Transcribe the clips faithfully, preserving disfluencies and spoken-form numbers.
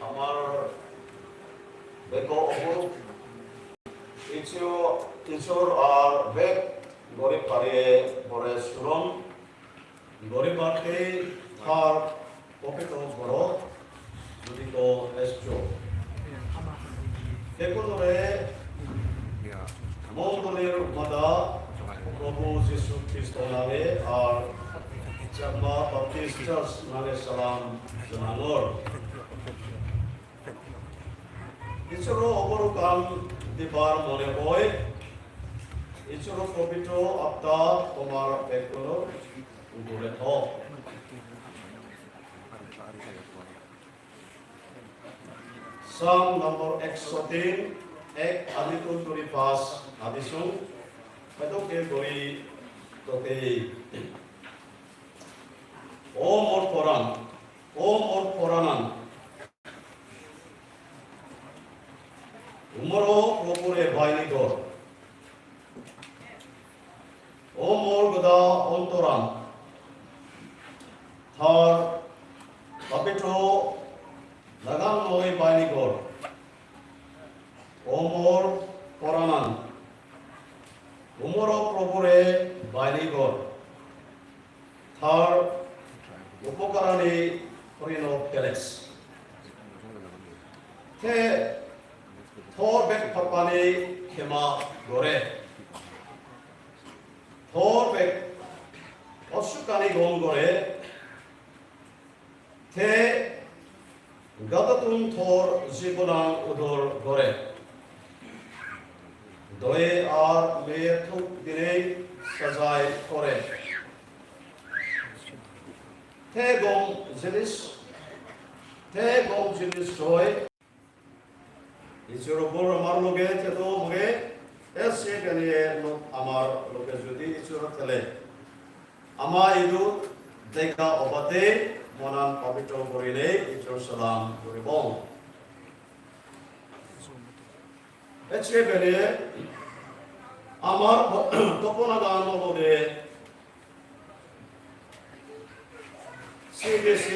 Amar bego obo ichu, ichur ar bek gori pariye bore suron gori parte har pokito boro judiko esto. Bekunore mondolir mada Prabhu Jisu Kristo nange ar Chakma Baptist Church nange salam janangor. Isoro oborukan dibar mone hoi, Isoro pobitro atta tomar bekkunor ugure thok. Psalm number ekso tin, ek aditun turi pas adisung, pedoke gori toke. O mor poran, o mor poranan, umoro Probhure baini gor. O mor goda ontoran, tar papitro nagan noi baini gor. O mor poranan, umoro Probhure baini gor. Tar upokarani horino peles. Te tor bek papani khema gore. Tor bek osukani gom gore. Te gadotun tor jibonan udor gore. Doye ar meye thuk dinei sajai gore. Te gom jinis, te gom jinis hoi. Isor bor amar loge thedo moge, ese gane lok amar loge jodi Isor thele. Ama idu dega obade monan pabitro gorinei Isor salam goribong. Ecche bele amar topona dan olode C B C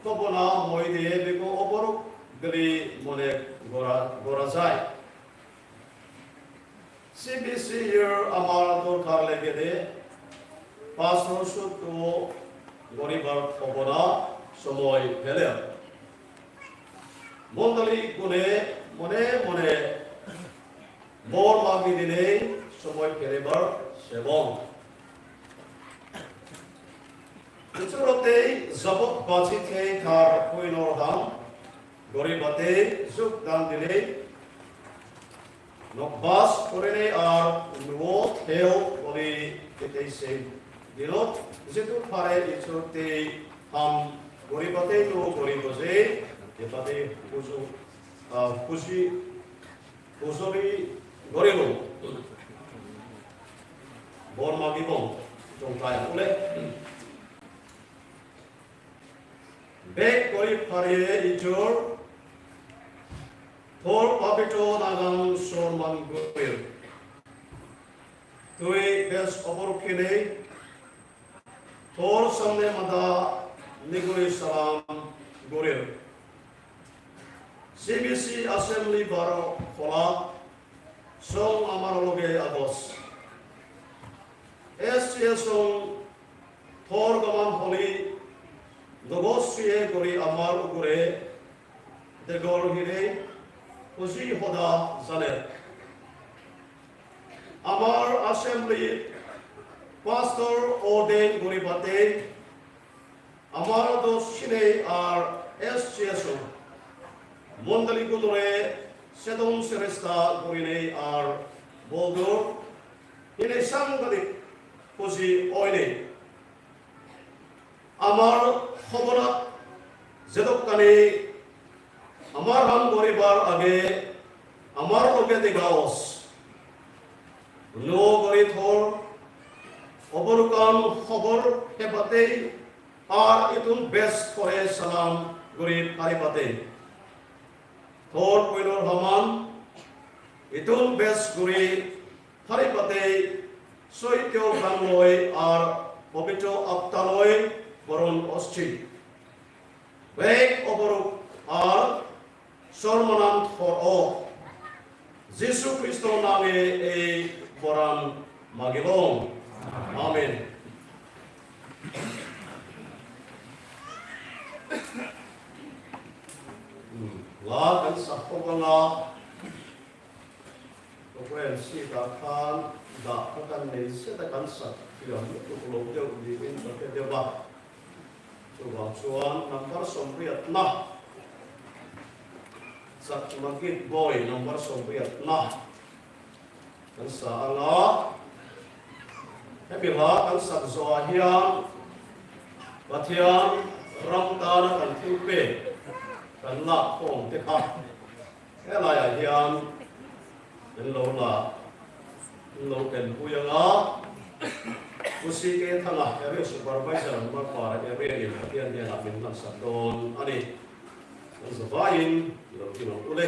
topona moide bego oborok geli mone gora, gora jai. C B C-r amar dorkar legede, pastor sutro goribar topona somoi pele. Mondoli gune mone mone bor magi dinei somoi pelebar sebong. Ichurotei jabot baji thei thar puinor ham goribatei jug dan dinei nokbas korinei ar nuo thel gori tetei sei dinot jidu pare Ichurotei ham goribatei nuo gori bojei ebatei puju, ah, puji Hujoli gorelo. Bor magibong, jongkai ule. Bek gori pariye Ijor, tor pabitro nagan sorman gorir. Tui bes obor kinei, tor samne mada niguri salam gorir. C B C Assembly baro hola song amar loge agos. S C A song tor gaman holi dogos siye gori amar ugure degor hire huji hoda janer. Amar assembly pastor ordain gori bate amar dos sinei ar S C S O mondoli gunore sedon seresta gurinei ar boldur hinei sangadik huji oinei. Amar hobonat jedokkani amar ham goribar age amar loge degaos. Nuo gori thor oborukan hobor hebatei ar itun bej hore salam guri paribatei. Thor poilor haman itun bej guri paribatei soityo gangloi ar pobitro aptaloi boron oschi. Bek oboruk ar sormanan thor o. Jisu Kristo nange ei boran magilong. Amen. Hmm, la kan sakko banga. Ko ko M C ta khan da ka kan nei se ta kan sak. Pia mu ko lo de u di in ta ke de ba. Chuan chuan number sawmriatna. Sak magit boi number sawmriatna. Kan sa anga. Hemi la kan sak zawh hian Pathian ram tana kan thil pe kan lak khawm te kha. Helaiah hian kan lo la, kan lo en pui anga. Pu C K Thanga, area supervisor, Marpara area in Pathian hnenah min hmansak dawn a ni. Kan zavaiin lo ti lo ule.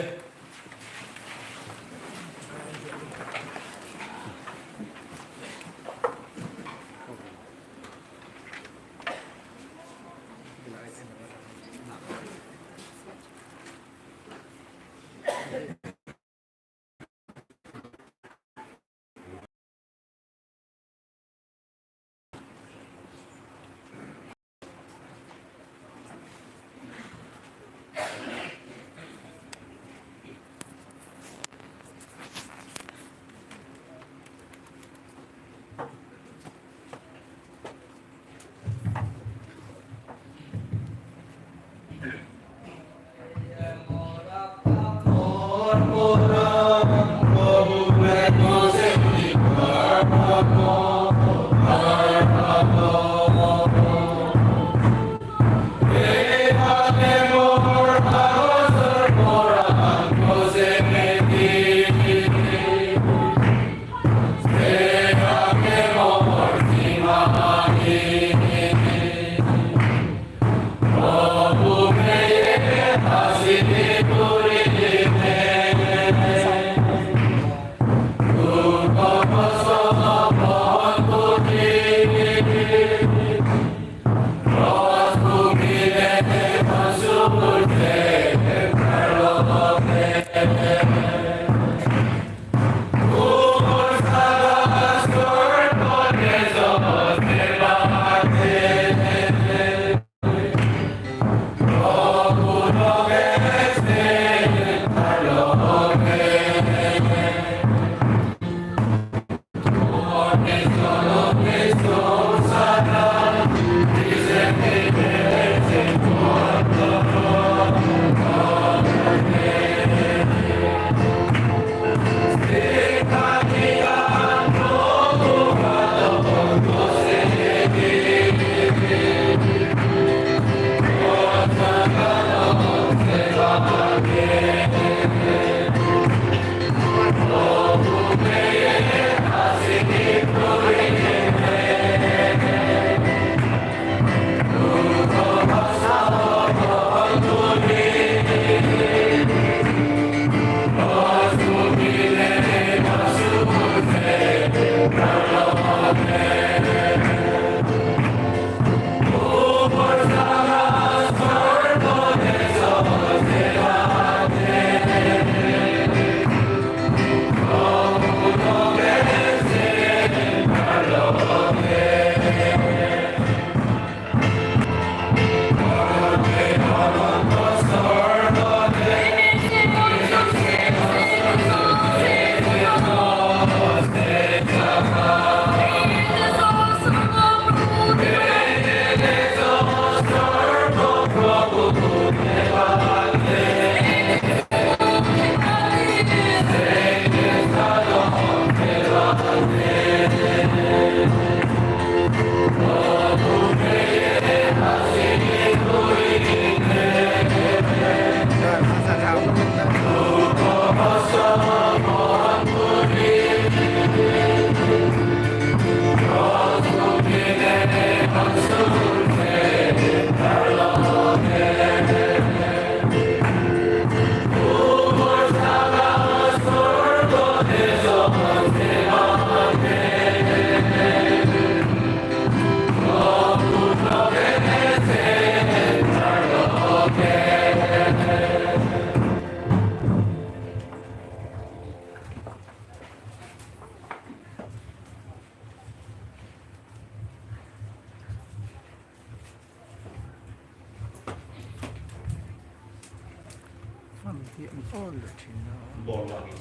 Bor lage.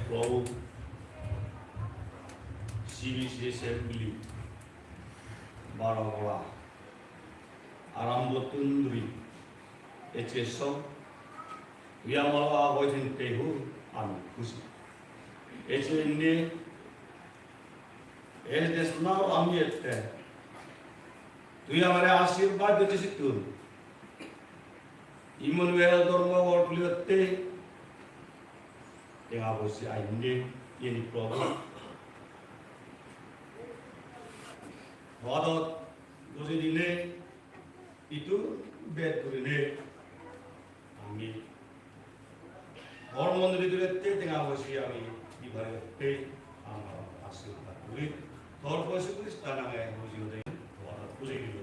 Probu, C B C assembly baro gora arambottun dhuri ecche so, ui amar agoi thin pehu ami khushi. Ecche indi ei desnao ami ette, tui amare ashirbad dicche sittun. Immanuel dhormo gor pulibatte tenga poise ainne, iyeni Probu. Hodot buji dine, itu bed gurine, ami Dhormo mondoli duribatte tenga poise ami ibare te amar ashirbad guri. Tor poise Kristo nange buji ode, tor buji dibo.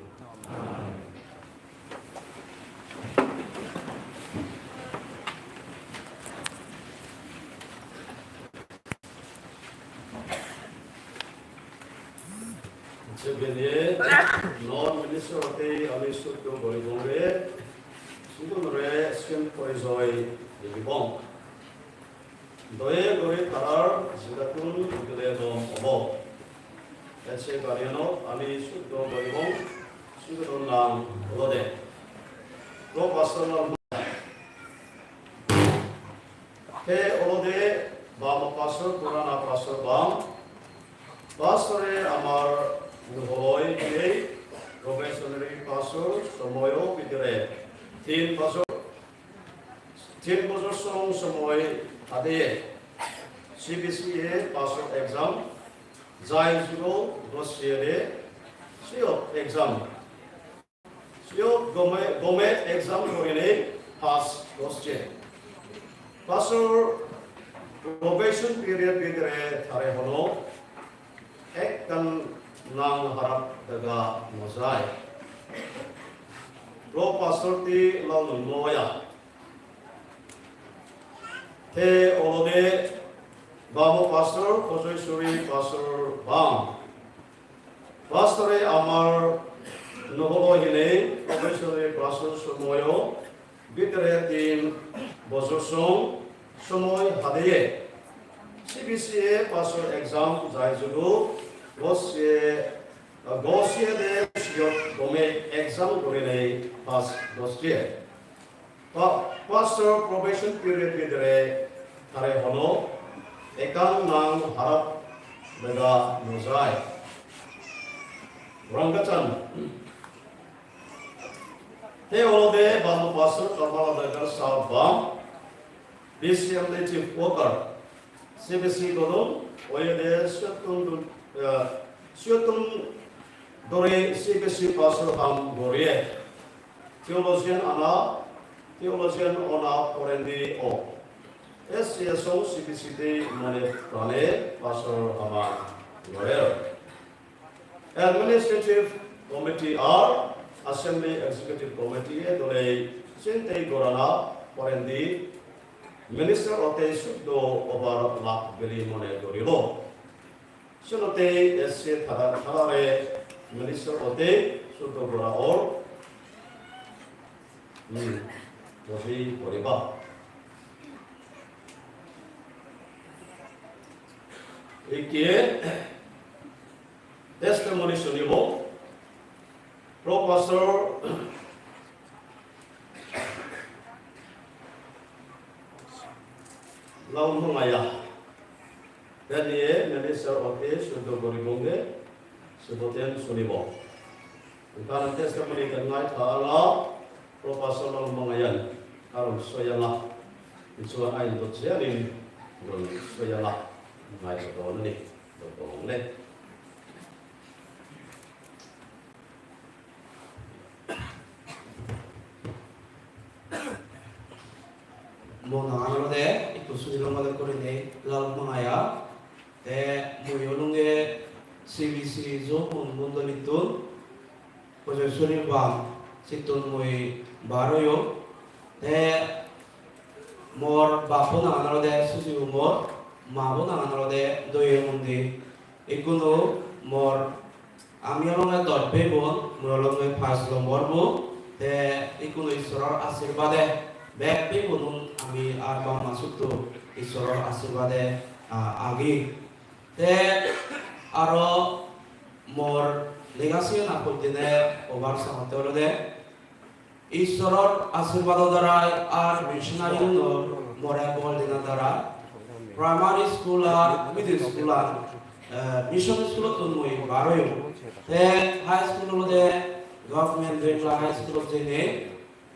Sebene non minister ote ami suddo gori bonge, suddo nore sim porijoy dibong. Doye gori tarar jidattun udile dom obo. Ecche guardian-o ami suddo goribong, suddo nang olode. Pro Pastor Lal. Te olode bam pastor, purana pastor bam. Pastor-e amar nuholoi ei probationary pastor somoyo bidire tin pastor Tin bojor song somoi hadeye C B C A pastor exam jai jugo gosiyede siyot exam. Siyot gome, gome exam gorinei pass gosye. Pastor probation period bidire tare hono ekkan nang harap dega no jai. Pro pastor ti lal no oya. Te olode babo pastor, Kojoisuri pastor bam. Pastor-e amar nuholo hinei, Kojoisuri pastor somoyo bidire tin bojor song somoi hadeye. C B C A pastor exam jai jugo, gosiye, gosiye de siyot gome exam gorinei pass gosiye. Pa-, pastor probation period bidire tare hono ekkan nang harap dega no jai. Rangkachan. Te olode babo pastor Kamala Dagar sahab bam, B C M D chief worker, C B C godon, oyede siyottun du-, eh, siyottun dore C B C pastor ham goriye. Theologian ana, theologian ona porendi o. S C S O C B C te mone prane pastor hama gorer. Administrative Committee ar Assembly Executive Committee e dole sintei gorana porendi minister ote suddo obar lak bili mone gorilo. Senote S C tara-, tarare minister ote suddo gora or. Hmm, bosi poriba. Ikke testimony sunibo. Pro Pastor Lalmangaya. Teniye minister ote suddo gori bonge, sudoten sunibo. Ekkan testimony kan ngai thala, Pro Pastor Lalmangayan, karon soyala, itsua ain dot seanin, gon soyala, ngai thala ni, dot bongle. Mo nangan olode ekko sujilong gode gurinei Lalmangaya. Te mui olunge C B C Zohun mondolittun, Kojoisuri bam sittun mui bar oyong. Te mor bappo nangan olode Suji Umor, mabo nangan olode Doye Mundi. Ikkunu mor Ami olonge doj bhei bon, mui olonge pach lombor bon, te ikkunu Issoror ashirbade bek bek gunun ami ar bap ma sutto Issoror ashirbade, ah, agi. Te aro mor lega sigana pojjene obar samotte olode Issoror ashirbado darai ar missionary unor more bol dena darai primary school ar middle school ar, eh, mission school ottun mui bar oyong. Te high school olode government Bengla High School ot jeinei,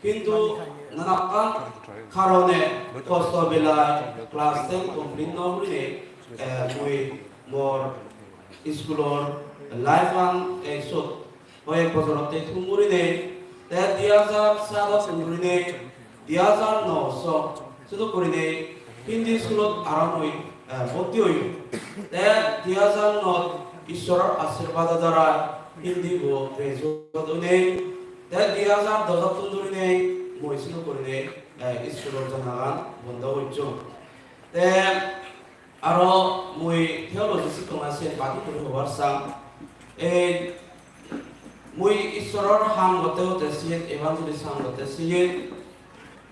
hintu nanakkan karone kosto belai class ten complete no gurinei, eh, mui mor iskulor life an ei sot hoyek bojorotte thum gurinei, te di hajar saat ot thum gurinei, di hajar no so suduk gurinei Hindi iskulot aro mui, eh, bhotti oyong. Te di hajar not Issoror ashirbado darai Hindi bo graduate oinei. Te di hajar dos ottun dhurinei mui suduk gurinei, eh, iskulor janagan bondo gocchong. Te aro mui theology sikkonge siyen badi guri hobar sang. Ei mui Issoror ham gotte gotte siyen, evangelist ham gotte siyen,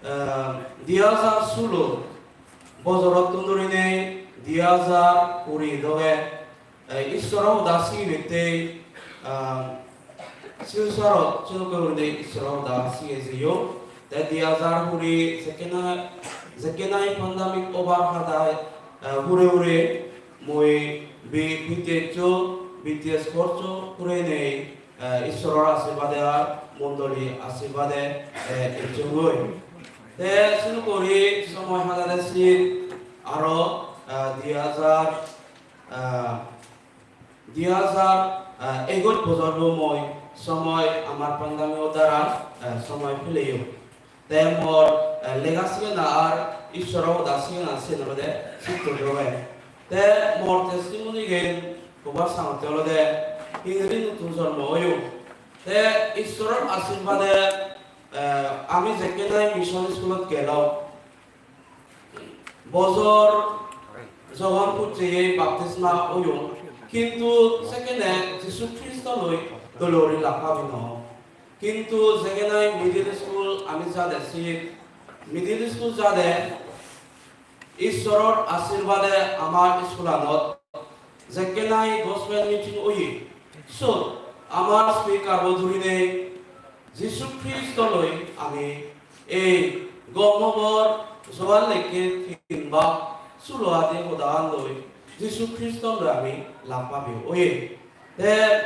eh, di hajar sulo bojorottun dhurinei di hajar kuri doge, eh, Issoror hoda sigibatte, eh, Silchorot sedokke gurinei Issoror hoda sige jeyong. Te di hajar kuri jekke na-, jekke nahi pandemic obar hadai, eh, hure hure mui B-, B T S o, B T S course o purinei, eh, Issoror ashirbade ar mondoli ashirbade, eh, ecchongoi. Te sunu guri somoy hadade sin aro, eh, di hajar, eh, di hajar, eh, egoch bojor bo mui somoy amar pandemic o darai, eh, somoy peleyong. Te mor, eh, lega sigana ar Issoror hoda sigana siyen olode sittun doge. Te mor testimony gen hobar sangotte olode hingiri nutun jormo oyong. Te Issoror ashirbade, eh, ami jekke nahi mission school ot gelong, bojor jogon pujjeye baptisma oyong, hintu sekkene Jisu Kristo loi dole guri lak pabi no ong. Hintu jekke nahi middle school ami jade siyot, middle school jade Issoror ashirbade amar iskulanot jekke nahi gospel meeting oye, sot amar speaker bo dhurinei Jisu Kristo loi ami ei gom hobor Johan lekke tin bab sulo adi hodagan loi Jisu Kristo loi ami lak pabi oye. Te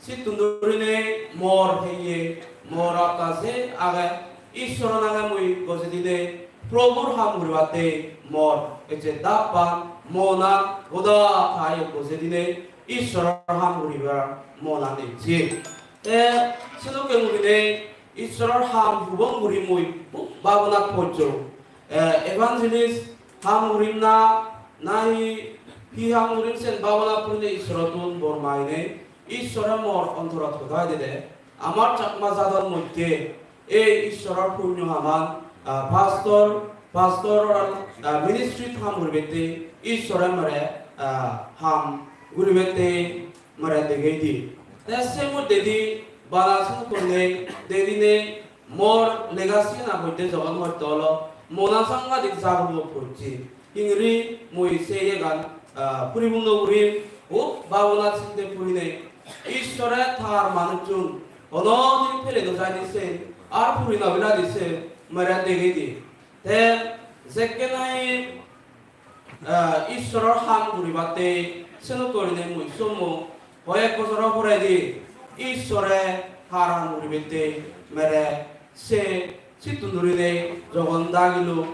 sittun dhurinei mor heye, mor atta je age, Issoror nange mui gojei dinei, Probur ham guribatte mor ecche dappan, monan, hoda thai gojei dinei, Issoror ham guribar monan ecche. Te sedokke gurinei Issoror ham hubong guri mui hub babonat pojjong. Eh, evangelist ham gurim na, nahi hi ham gurim sen babonat purinei Issorottun bor maginei, Issore mor ontorot hoda dide. Amar Chakma jador moddhe ei Issoror punyo haman, ah, pastor, pastor, ah, ministry ham guribatte Issore more, ah, ham guribatte more degei di. Te se moddedi bana sukkonne derinei mor lega sigana potte jogon hosto olo, mona sangadik jagulo pocche. Hingiri mui se iyegan, ah, puripunno gurim, hub babonat sinte purinei. Issore tar manuchun hono din pele no jai di sen, ar puri no bila di sen, more degei di. Te jekke nahi, eh, Issoror ham guribatte senok gurinei mui sommo, hoyek bojoro poredi Issore har ham guribatte mere se sittun dhurinei jogon dagilo,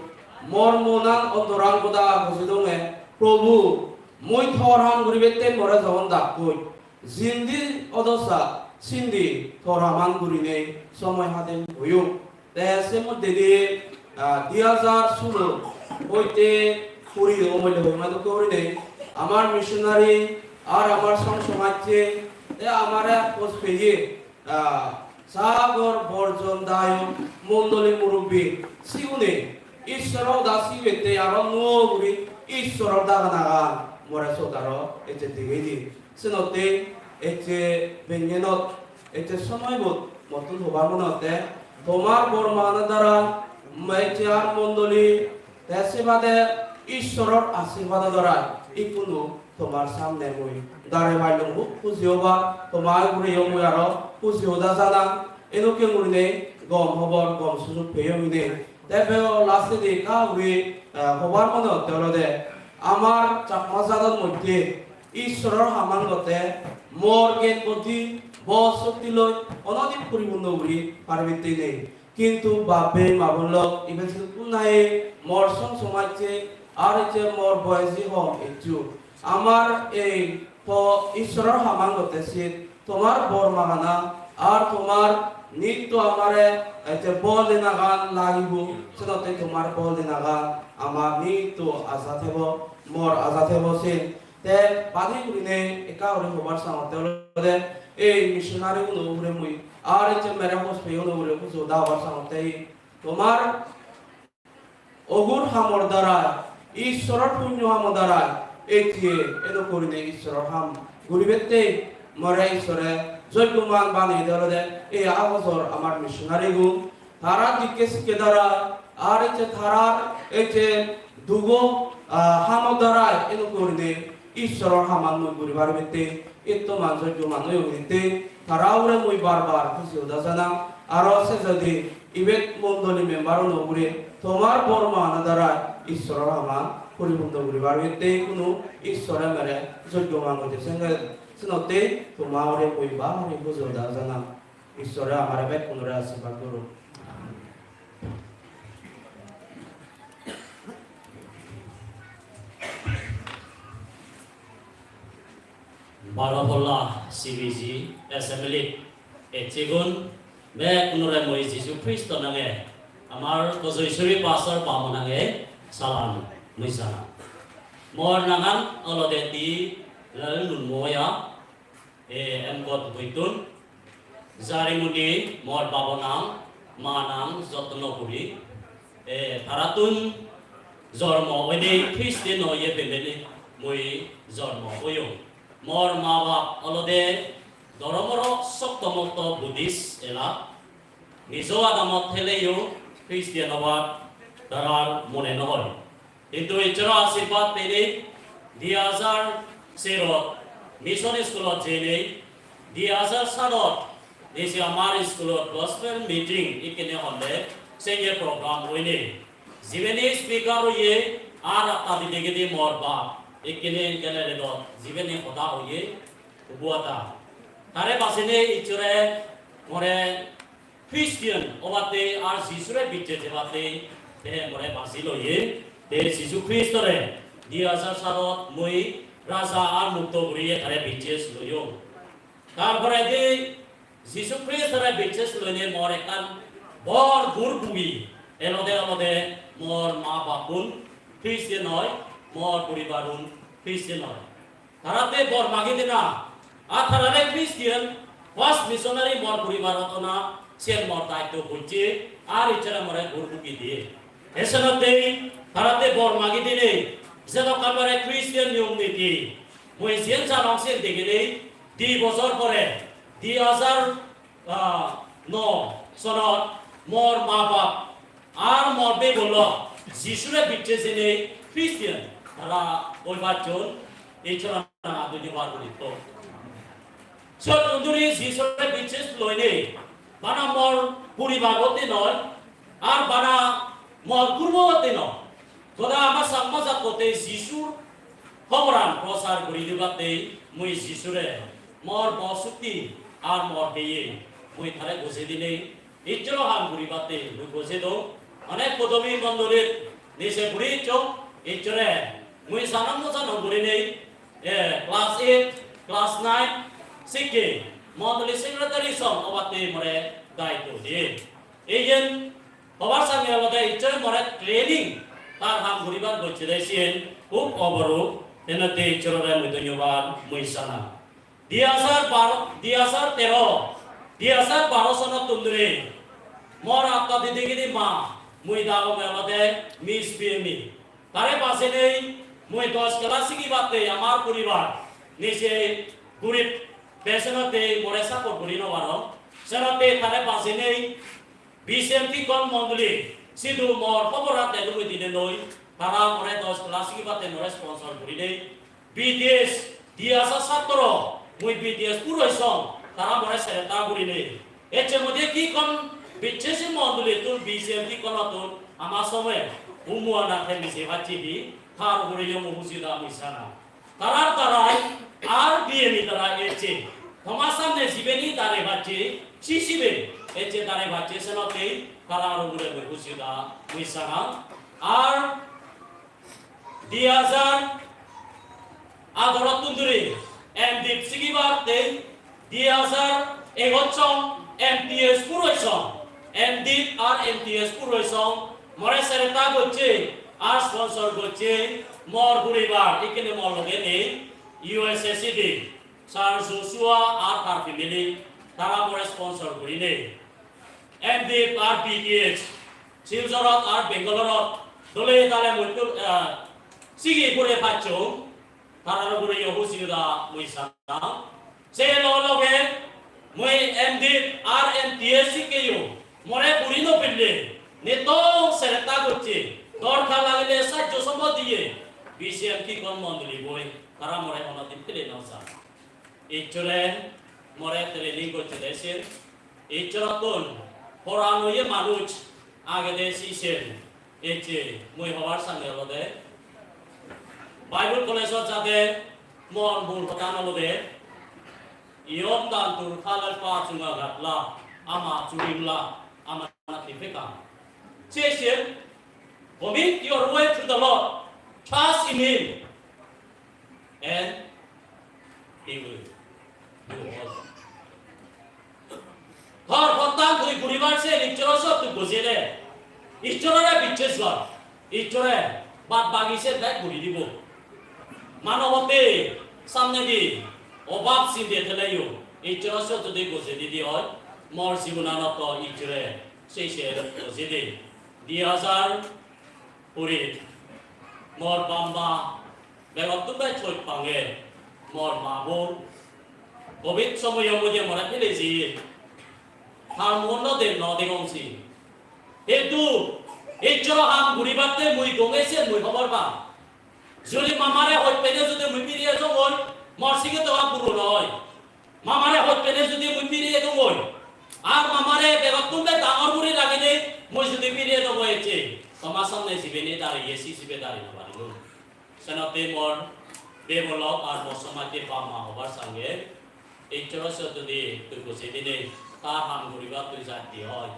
mor monan ontoran goda gojei donge, Probhu, mui tor ham guribatte more jogon dakkoi, jindi odosa sindi tor haman gurinei somoy hadem oyong. Te se moddedi, ah, di hajar sulo hoite kuri o moddhe hoima dokke gurinei amar missionary ar amar song somajje te amare hoj peye, ah, sagor borjon dayok mondoli murubbi sigune Issoror hoda sigibette aro nuo guri Issoror daganagan more sot aro ecche degei di. Senotte ecche benjenot, ecche somoibot mottun hobar mone hotte, tomar bor magana dara Mejjar mondoli, te se bade Ishshoror ashirbado darai ikkunu tomar samne mui dare pailung, hub huji obar, tomar ugure yo mui aro huji hoda janang. Edokke gurinei gom hobor, gom sujog peyong hine. Te bego lastedi ekka guri, eh, hobar mone hotte olode, amar Chakma jador moddhe Ishshoror haman gotte mor gyan buddhi, bol shokti loi onodin puripunno guri paribatte nei. Kintu bap-bei ma-bon lok, iben sidu kun nahi mor song somajje ar ecche mor boyesi hom ecchu. Amar ei to Ishshoror haman gotte sit tomar bor magana ar tomar nitto amare ecche bol denagan lagibo, senotte tomar bol denagan amar nitto aja thebo, mor aja thebo sen. Te badi gurinei ekka guri hobar sangotte olode ei missionary guno ugure mui ar ecche mere hospey guno ugure huju da hobar sangotte ei tomar ogur hamor darai, Ishshoror punyo hamor darai ecche edo gurinei Ishshoror ham guribette more Ishshore joggoman baneye de olode ei agojor amar missionary gun. Tara dikke sikke darai, ar ecche tarar ecche dugo, ah, hamo darai edo gurinei Ishshoror haman mui guri paribatte, etto manjor joman oye guritte, tara ugure mui bar bar huji hoda janang. Aro se jodi ibet mondoli member uno ugure tomar bor magana darai Ishshoror haman puripunno guri paribatte, ikkunu Ishshore mere joggoman gotte senge, senotte toma ugure mui bar bar huji hoda janang. Ishshore amare bekkunore ashirbad gorok. Baro polla C B G assembly ecchegun bekkunore mui Jisu Kristo nange, amar Kojoiswari pastor babo nange salam mui janang. Mor nangan olode T Lalnunmoya. E, M.Got boittun. Jarimuni mor babo nang, ma nang Jotno Puri. E, tarattun jormo oinei Christian oye bebeni mui jormo oyong. Mor ma bap olode doromoro sokto mokto Buddhist elak. Mijo adamot theleyo Christian obar tarar mone no oi. Hintu Ishshoro ashirbad peinei di hajar serot mission schoolot jeinei, di hajar satot nisi amar schoolot gospel meeting ikkene honde senge program oinei. Jibeni speaker oye ar atta dide gede mor bap ikkene gele redot jibeni hoda oye ubo ada. Tare basinei Ishshore more Christian obatte ar Jisure bicche jebatte te more basi loye, te Jisu Kristore di hajar salot mui raja ar mukto guriye tare bicche loyong. Tar poredi Jisu Kristore bicche loine mor ekkan bor gur bugi elode olode mor ma bappun Christian noi, mor poribarun Christian noi. Taratte bor magi dena, ar tarare Christian first missionary mor poribarot ona, siyen mor daitto bujje, ar Ishshore more gur bugi diye. Esenottei taratte bor magi dinei, jedokkar more Christian niyom niti, mui siyen janong siyen deginei, di bojor pore, di hajar ah, no sonot mor ma bap ar mor bebullo Jisure bicche jenei Christian tara oi pacchon, Ishshoro nang adunyo bar guri to. Sottun duri Jisure bicche loinei bana mor poribar otte noi, ar bana mor gurbo otte noi. Goda ama Chakma jattotte Jisur hoboran prosar guri dibatte mui Jisure mor bol shokti ar mor heye mui tare gojei dinei Ishshoro ham guribatte mui gojei dong. Onek podobi mondolit nije guri icchong, Ishshore mui sanam no sanam gurinei, eh, class eight, class nine sikke mondoli secretary song obatte more daitto diye. Eyen hobar sange olode Ishshore more training tar ham guribar gocche de siyen hub oborup, enotte Ishshorore mui dhonyobad mui janang. Di hajar baro, di hajar tero, di hajar baro sonottun duri mor atta didegidi ma, mui dagong olode Miss Piyemi. Tare bajenei mui dos class sigibatte amar poribar nije gurib besenotte more support guri no paron. Senotte tare bajenei B C M T kon mondoli Sidu mor hoboran te dugoi dine noi, tara more dos class sigibatte more sponsor gurinei. B T S, di hajar satro, mui B T S puro song, tara more sereta gurinei. Ecche mode ki kon bichesi mondoli tun B C M ki kon tun ama some umuana themi se bacchi di, tar ugure yo mu huji da mui sana. Tarar darai ar B M E darai ecche. Toma samne jibeni dare bacche, si sibe ecche dare bacche senottei tarar ugure mui huji da mui sana. Ar di hajar adottun duri M Div sigibattei di hajar egoch song M T S puro song, M Div ar M T S puro song, more sereta gocche ar sponsor gocche mor puribar, ikkene mor loge nei, U S A C D, Sir Joshua ar tar family, tara more sponsor gurinei. M Div ar B T S, Silchorot ar Bangalore-ot dole dale mui, eh, sigi pure pacchong, tarar ugure yo huji da mui sana. Se loge loge mui M Div ar M T S sikkeyo more puri no pille, neto sereta gocche, dorkar lagile sajjo sombod diye, B C M ki kon mondoli boi, tara more hono din pele no sa. Ijjore more training gocche de sen. Ijjorottun poran oye manuj agede si sen. Ecche mui hobar sange olode Bible College-ot jade mor mul hodan olode, "Iyom dan tur khalal pa chunga gatla, ama churingla, ama na tipeka." Se sen, "Commit your way to the Lord, trust in Him, and He will do all." Tor hottan tui guribar se Ijjoro sot tui gojede. Ijjorore bichches gor. Ijjore bad bagi se bek guri dibo. Manobotte samnedi obab sinde theleyo Ijjoro sot jodi gojedi di oi, mor jibonanot to Ijjore sei se gojede. Di hajar purit mor bamba begottun bej hoj pange, mor ma bon. Covid somoyo mui je more phele jeye. Tar muon no de, no degong si. Hintu Ijjoro ham guribatte mui gome sen mui hobor pang. Jodi mamare hoj pene jodi mui piri ejongoi, mor sige to ham puro noi. Mamare hoj pene jodi mui piri edongoi, ar mamare begottun bej dangor guri ragine mui jodi piri edongoi ecche, toma samne jibeni dariye si sibe dari no parilung. Senotte mor bebolok ar mor somajje bap ma hobar sange, Ijjoro sot jodi tui gojei dinei tar ham guribar tui jai de oi,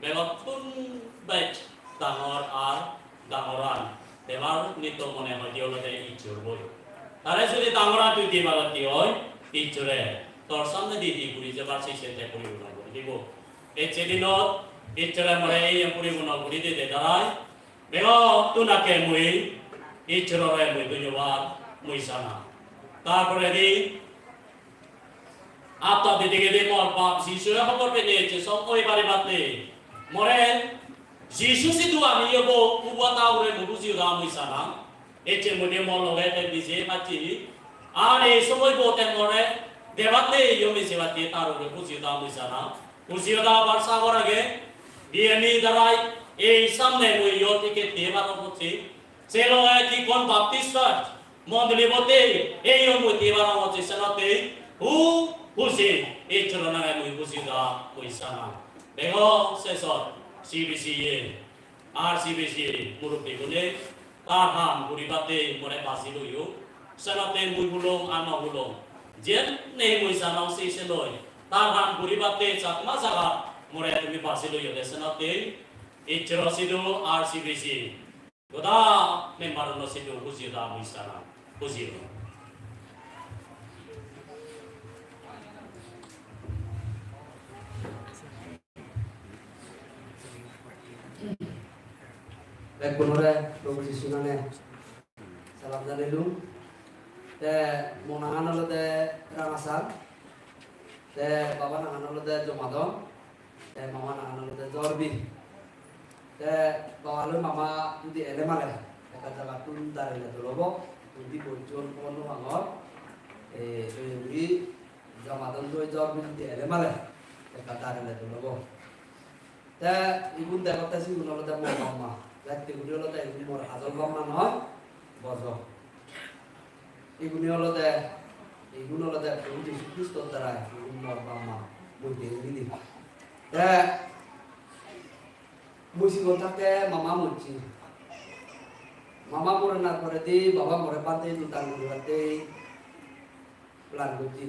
begottun bej dangor ar dangoran debar nitto mone hoide olode Ijjor boi. Tare jodi dangoran tui dibar hoide oi, Ijjore tor samnedi hi guri jebar se se te puripunno guri dibo. Ecche dinot Ijjore more ei puripunno guri dide darai begottun akke mui Ijjorore mui dhonyobad mui sana. Tar poredi Atta didegede mor bap Jisure hobor pene ecche song oi paribatte. More Jisu sidu ami yobo ubo ta ure mui huji da mui sana. Ecche mui de mor loge te bije pacchi. Ar ei somoibo te more debatte yo mije batte tar ure huji da mui sana. Huji da bar sagor age. Biyani darai ei samne mui yo ticket diye baro hocche. Se loge Kikkon Baptist Church mondoli botte ei yo mui diye baro hocche senotte hu huji Ijjoro nange mui huji da mui sana. Bego sesot C B C A, R C B C A murubbi gune tar ham guribatte more baji loyo. Senotte mui hulong ar no hulong, jenne mui sanong se se loi tar ham guribatte Chakma jagat more tumi baji loyo de senotte Ijjoro sidu R C B C A. Goda member-uno sidu huji da mui sana, huji. Bekkunore Probu Jisu name salam janilung. Te mo nangan olode Rangasar. Te baba nangan olode Jomadon. Te mama nangan olode Jorbi. Te baba loi mama judi ele male ekka jagattun darile dol obo. Judi bojjon hobor no pangor. E, oi oi Jomadon loi Jorbi judi ele male ekka darile dol obo. Te igun degotte sigun olode mor bap ma. Jatte guri olode igun mor ajol bap ma noi, bojo. Iguni olode, igun olode Probu Jisu Kristor darai igun mor bap ma mui degong gidi. Te mui sigon thakke mama mocche. Mama morenar poredi baba more bhante idu dan guribatte plan gocche.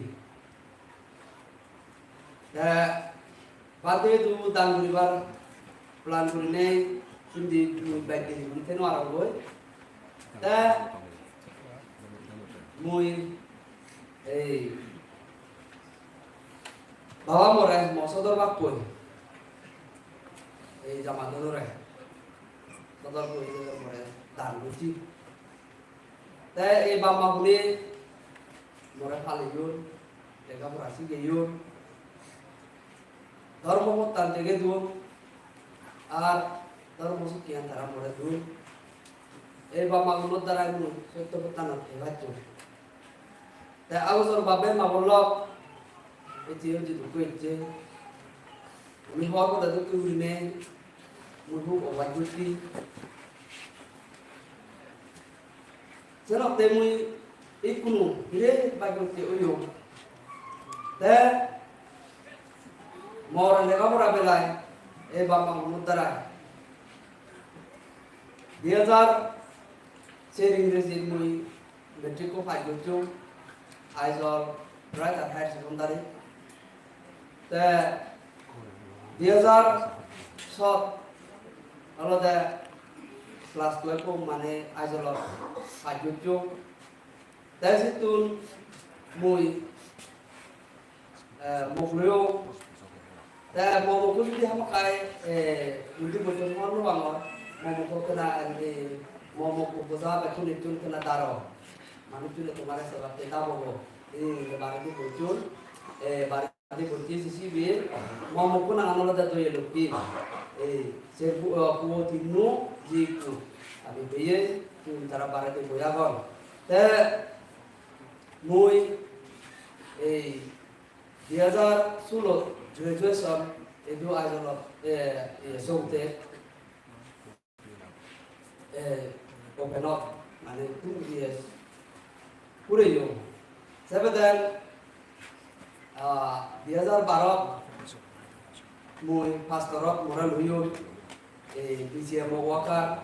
Te bhante idu dan guribar plan gurinei sindi mui beg gini guri theno arong goi. Te mui ei baba more mo sodor bappoi, ei jamadonore sodor guri more dan gocche. Te ei bap ma gune more paleyon, lega pora sigeyon, dhormo pottan dege don, ar dhormo sikkeyan tara more don. Ei bap ma gunor darai mui sotto pottanot thei pacchong. Te agujor babe ma bolok ecche ecche dukko ecche. Ami hor hoda dukko gurinei mui hub obaj gotti. Senotte mui ikkunu biret bhagyobotti oyong. Te mor lega pora belai ei bap ma gunor darai. Dui hajar ser Ingrejit mui matric-ko pass gocchong, Aizawl Bright Higher Secondary. Te dui hajar sot olode class twelve-o mane Aizawl-ot pass gocchong. Te sittun mui eh, mok loyong. Te mo mokko judi hamakkai, eh, undi bojjon hobor no pangor, mo mokko ekkena, eh, mo mokko boja bekkun ecchon ekkena daro. Manuchchune tomare sebatte dabobo. Ei baredi bojjon, eh, baredi bojje sisibe, mo mokko nangan olode Doye Lokki. Ei ser pu-, eh, puo tinno, ji ekko. Ami beye, tara baredi boi agon. Te mui ei dui hajar sulot graduation idu Aizawl-ot, eh, eh, songte, eh, open-ot, mane two years pureyong. Sebeden, ah, dui hajar barot mui pastorot more loyon, eh, B C M o worker.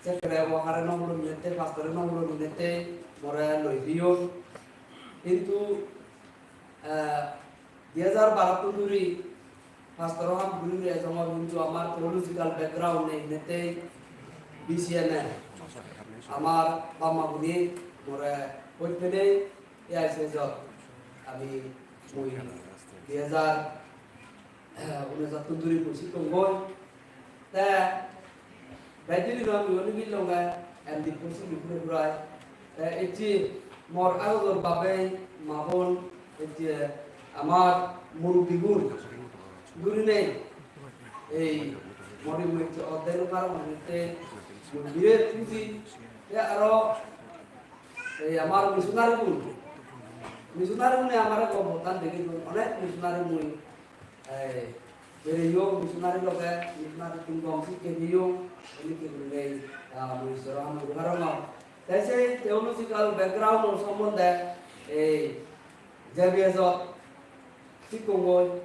Sekkere worker-e no hulon inette, pastor-e no hulon inette more loi diyon. Hintu, eh, dui hajar barottun duri pastor-o ham guri guri ejongor, hintu amar theological background nei inette B C M e. Amar bap ma gune more hoi penei A I C S-ot ami mui dui hajar, eh, unesh-ottun duri mui sikkong goi. Te bej diri no mui oni billonge M D puri sindi puri purai. Te ecche mor agojor babe ma bon ecche amar murubbigun durinei ei mori mui ecche odde no parong te mui biret huji. Te aro ei amar missionary gun, missionary gune amare gom hodan degi don, onek missionary mui, eh, bereyong missionary loge, missionary tun gom sikke peyong, enekke gurinei, ah, mui Iswaro ham guri parongor. Te sei theological background-or sombonde ei J B S-ot sikkongoi,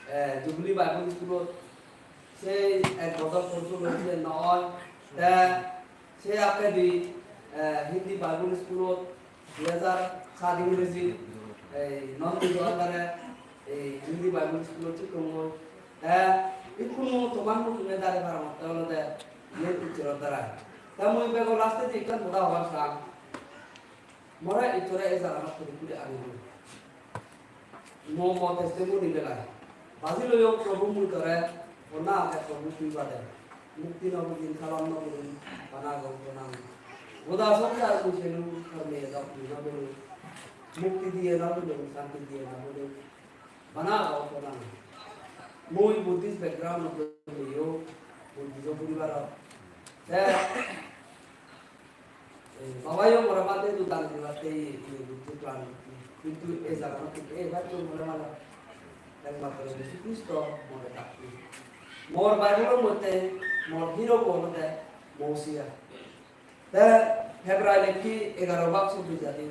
eh, Jubilee Bible School-ot sei ek bojor course-o loi siyen no oi. Te sei akkedi, eh, Hindi Bible School-ot dui hajar sat Ingrejit, ei non Hindu under-e ei Hindi Bible School-ot sikkongoi. Te ikkunu tomar mujunge dari parongotte olode iyen Issoror darai. Te mui bego lastedi ekkan hoda hobar sang. More Issore ei jaganot puri puri aniloi. Mo mo testimony belai. Baji loyong Probu mui tore, honna age Probu tui bade. Mukti no bujim, salam no bujim, bana gom tonang. Goda songsar mui selu, tor meye dok mui no belu. Mukti diye no belu, santi diye no belu. Bana gom tonang. Mui Buddhist background-o loyo, Buddhist poribarot. Te ei, babayo more bhante idu dan guribatte iye, iye gocche plan. Hintu ei jaganot thik ei bhante more mane Ekmatro Jisu Kristo more dakki. Mor Bible-or moddhe mor hero bo olode Mosia. Te Hebrai lekki egaro bak soddo jadi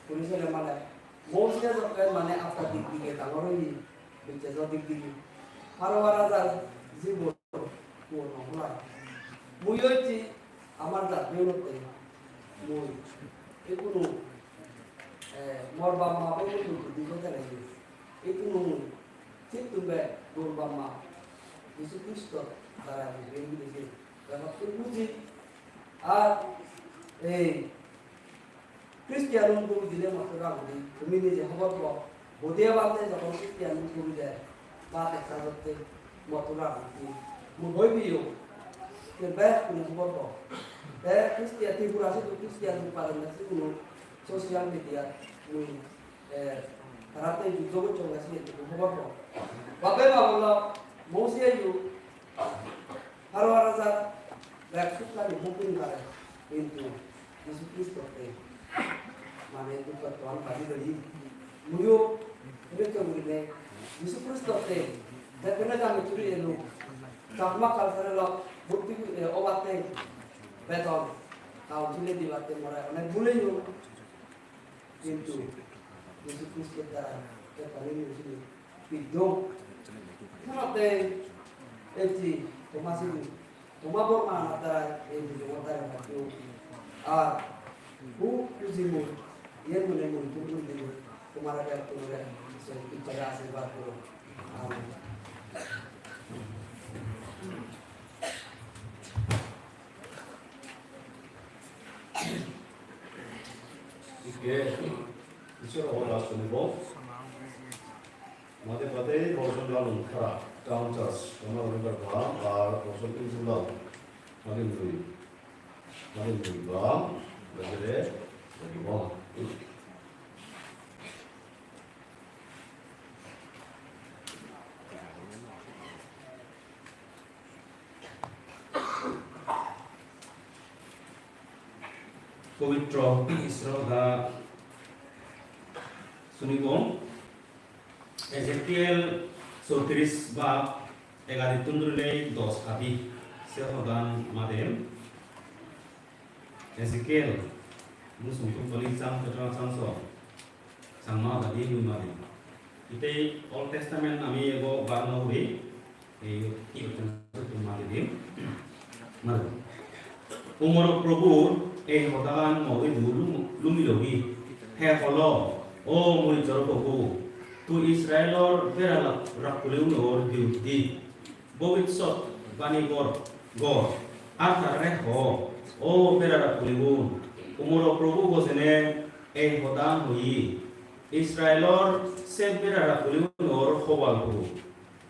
puri sele mane Mosia jokke mane atta dik dige dangor oye, bicchejo dik dige. Pharaoh rajar jibon puo no hulai. Mui ojji amar jat benotte mui ekkunu, eh, mor bap ma benotte dukko jare. Ikkunu mui sittun bej mor bap ma Jisu Kristo dara mui beni guri jei. Bebattun buji. Ar ei Christian un guri dile motto ragudi, tumi nije hobor po. Bodi ebante jokkon Christian un guri de, ba teksa jotte motto ragudi. Mui hoi diyo, te bekkune hobor po. Te Christian, Tripura sidu Christian un paron na sidu social media mui, eh, taratte juddo gocchonge siyen tumi hobor po. Babe babolok, Mosiye yu, Pharaoh rajar bek sukkani hukun pare, hintu Jisu Kristotte mane dukkottoan badi doi. Muiyo edokke gurinei Jisu Kristotte bekkune jani tuli elo. Chakma culture-ot bhorti, eh, obatte beton council-e dibatte more onek bhuleyo. Hintu Jisu Kristo dara bekkani mujunge piddo. Senotte ejji toma sidu, toma bor mana dara ei mujungot dara piddo. Ar hu huji mui, iyen mone mui pur guri dibo, tomare bekkunore se Issore ashirbad goro. Amen. Ikke, Issoro hoda sunibo. Made made Rosen Lalun Khara, Town Church, Rona Rosen Lalun, ar Rosen Injun Lalun, Madin Lui, Madin Lui Bam, Bajere, Bajibon. Pobitro Isor hoda sunibong. Ezekiel chowtris bab egadittun dhurinei dos hadi se hodan madem. Ezekiel, mui songkun boli chang, chang, chang, chang, so. Changma hodadi mui madi. Ite Old Testament ami ego bar no guri, ei ki hochchon sotto madi dim. Madi. Umor Probhur ei hodagan mo idu lum-, lumilogi. He holo, "O mui jor Probhu, tui Israelor bera rak-, rakkuleunor biruddhe bobissot bani gor, gor, ar tarare ho, 'O bera rakkuleun, umoro Probhu gojene ei hoda hoye, Israelor se bera rakkuleunor hobal puro,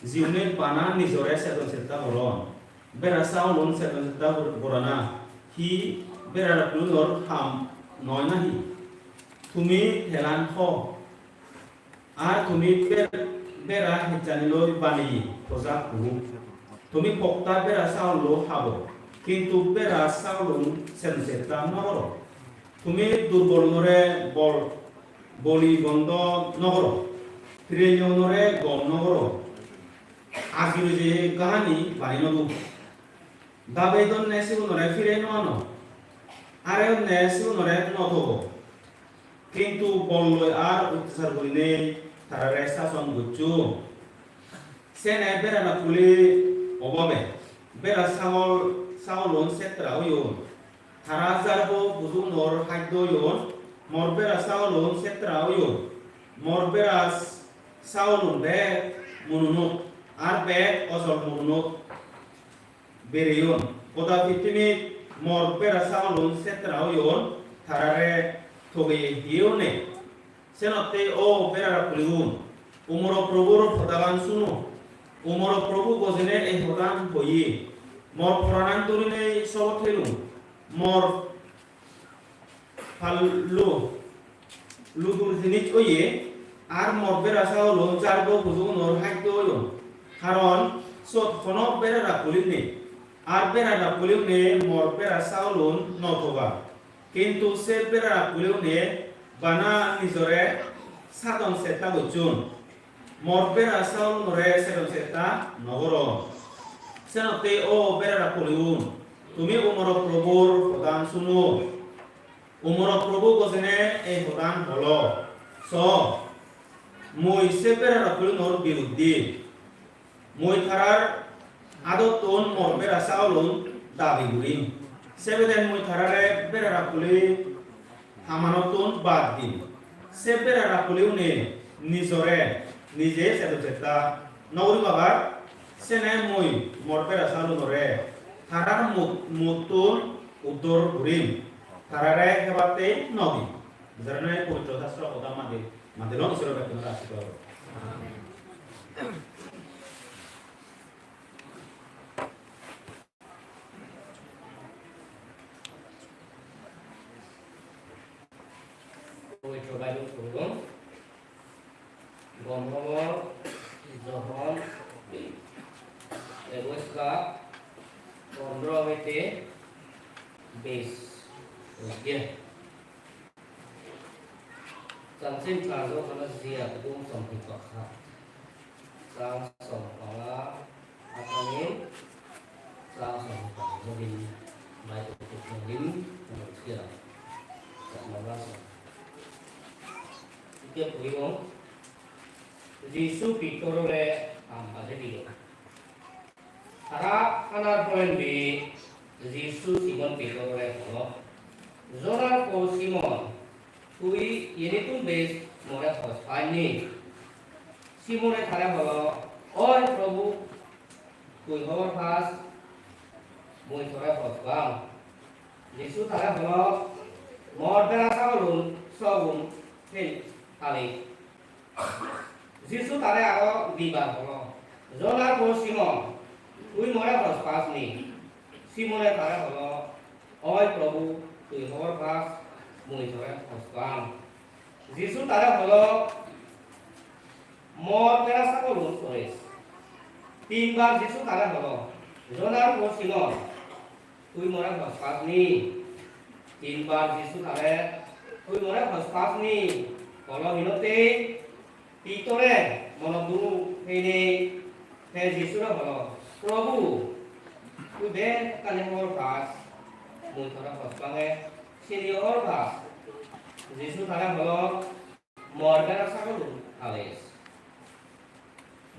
jiune bana nijore sedon setta goron, bera saulun sedon setta gor-, gorana hi bera rakkuleunor ham noi nahi? Tumi helan ho.' Ar tumi ber-, bera hejjani loi baneye pojak hu. Tumi pokta bera saullo habo, kintu bera saulun sen setta nw goro. Tumi durbolunore bol, boli bondo nw goro. Pireyeunore gom nw goro. Ajuri je gahani bani nw do. Dabei donne sigunore pire nw ano. Are onne sigunore nw togo. Kintu bol loi ar ottachar gurinei tarare sason goccho. Sene bera rakkule obabe, bera sagol, sagolun setra oyon. Tara jarbo bujugunor haddo oyon, mor bera sagolun setra oyon. Mor bera s-, sagolun bek mununot, ar bek ojol mununot bereyon. Goda pittimit mor bera sagolun setra oyon, tarare togeye hiyeyo nei. Senotte o bera rakkuleun, umoro Probhur hodagan suno. Umoro Probhu gojene ei hodan hoye. Mor poranan durinei sobot helung. Mor pallo ludur jinis oye, ar mor bera sagolun jarbo bujugunor haddo oyon. Karon sot hono bera rakkule nei, ar bera rakkuleune mor bera sagolun nw toga. Kintu se bera rakkuleune bana nijore sadon setta gocchon. Mor bera saulunore sedon setta nw goro. Senotte o berara kuliun, tumi umoro Probur hodan suno. Umoro Probu gojene ei hodan holo. So, mui se berara kulunor biruddhe. Mui tarar adottun mor bera saulun dabi gurim. Sebeden mui tarare berara kuli hamanottun bad dim. Se berara kuliune nijore nije sedo setta nw guribagar, sene mui mor bera saulunore tarar mut-, muttun uddor gurim. Tarare hebatte nw dim. Jarane pobitro sastro hoda madi Mande lok Isor bekkunore ashirbat. Pobitro Bible puribo. Gom hobor, Johon, ebois bab, pondro hoite beis. Changsin Charjo Kana Jia Tung Song Hipakha. Chang Song Pala Atanin Chang Song Pala Modin Bai Tuk Modin Sia. Chang Mala Song. Ike Puyong. Jisu Pitorore Ampade Dilo. Tara hanar porendi Jisu Simon Pitorore holo, "Jonar po Simon, tui yenittun bej more hoj paj ni?" Simone tare holo, "Oi Probu, tui hobor pas, mui tore hoj pang." Jisu tare holo, "Mor bera sagolun sogun hel tali." Jisu tare aro dibar holo, "Jonar po Simon, tui more hoj pas ni?" Simone tare holo, "Oi Probu, tui hobor pas, mui tore hoj pang." Jisu tare holo, "Mor bera sagolun sores." Tinbar Jisu tare holo, "Jonar po Simon, tui more hoj pas ni?" Tinbar Jisu tare, "Tui more hoj pas ni?" Holo hinotte Pitore monot duru heinei te Jisure holo, "Probu, tui bekkani hobor pas, mui tore hoj pange siniyo hobor pas." Jisu tare holo, "Mor bera sagolun hales.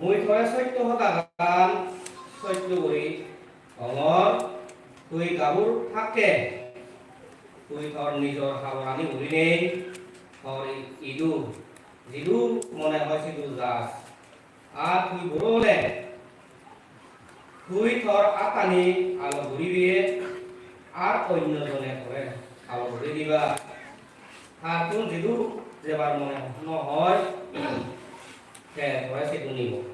Mui tore sotto hodagan sotto guri hongor, tui gabur thakke tui tor nijor haborani gurinei tor idu jidu mone hoi sidu jas. Ar tui buro ole tui tor attani alo guribe, ar onno jone tore alo guri diba. Tattun jidu jebar mone no hoi, te tore sidu nibo."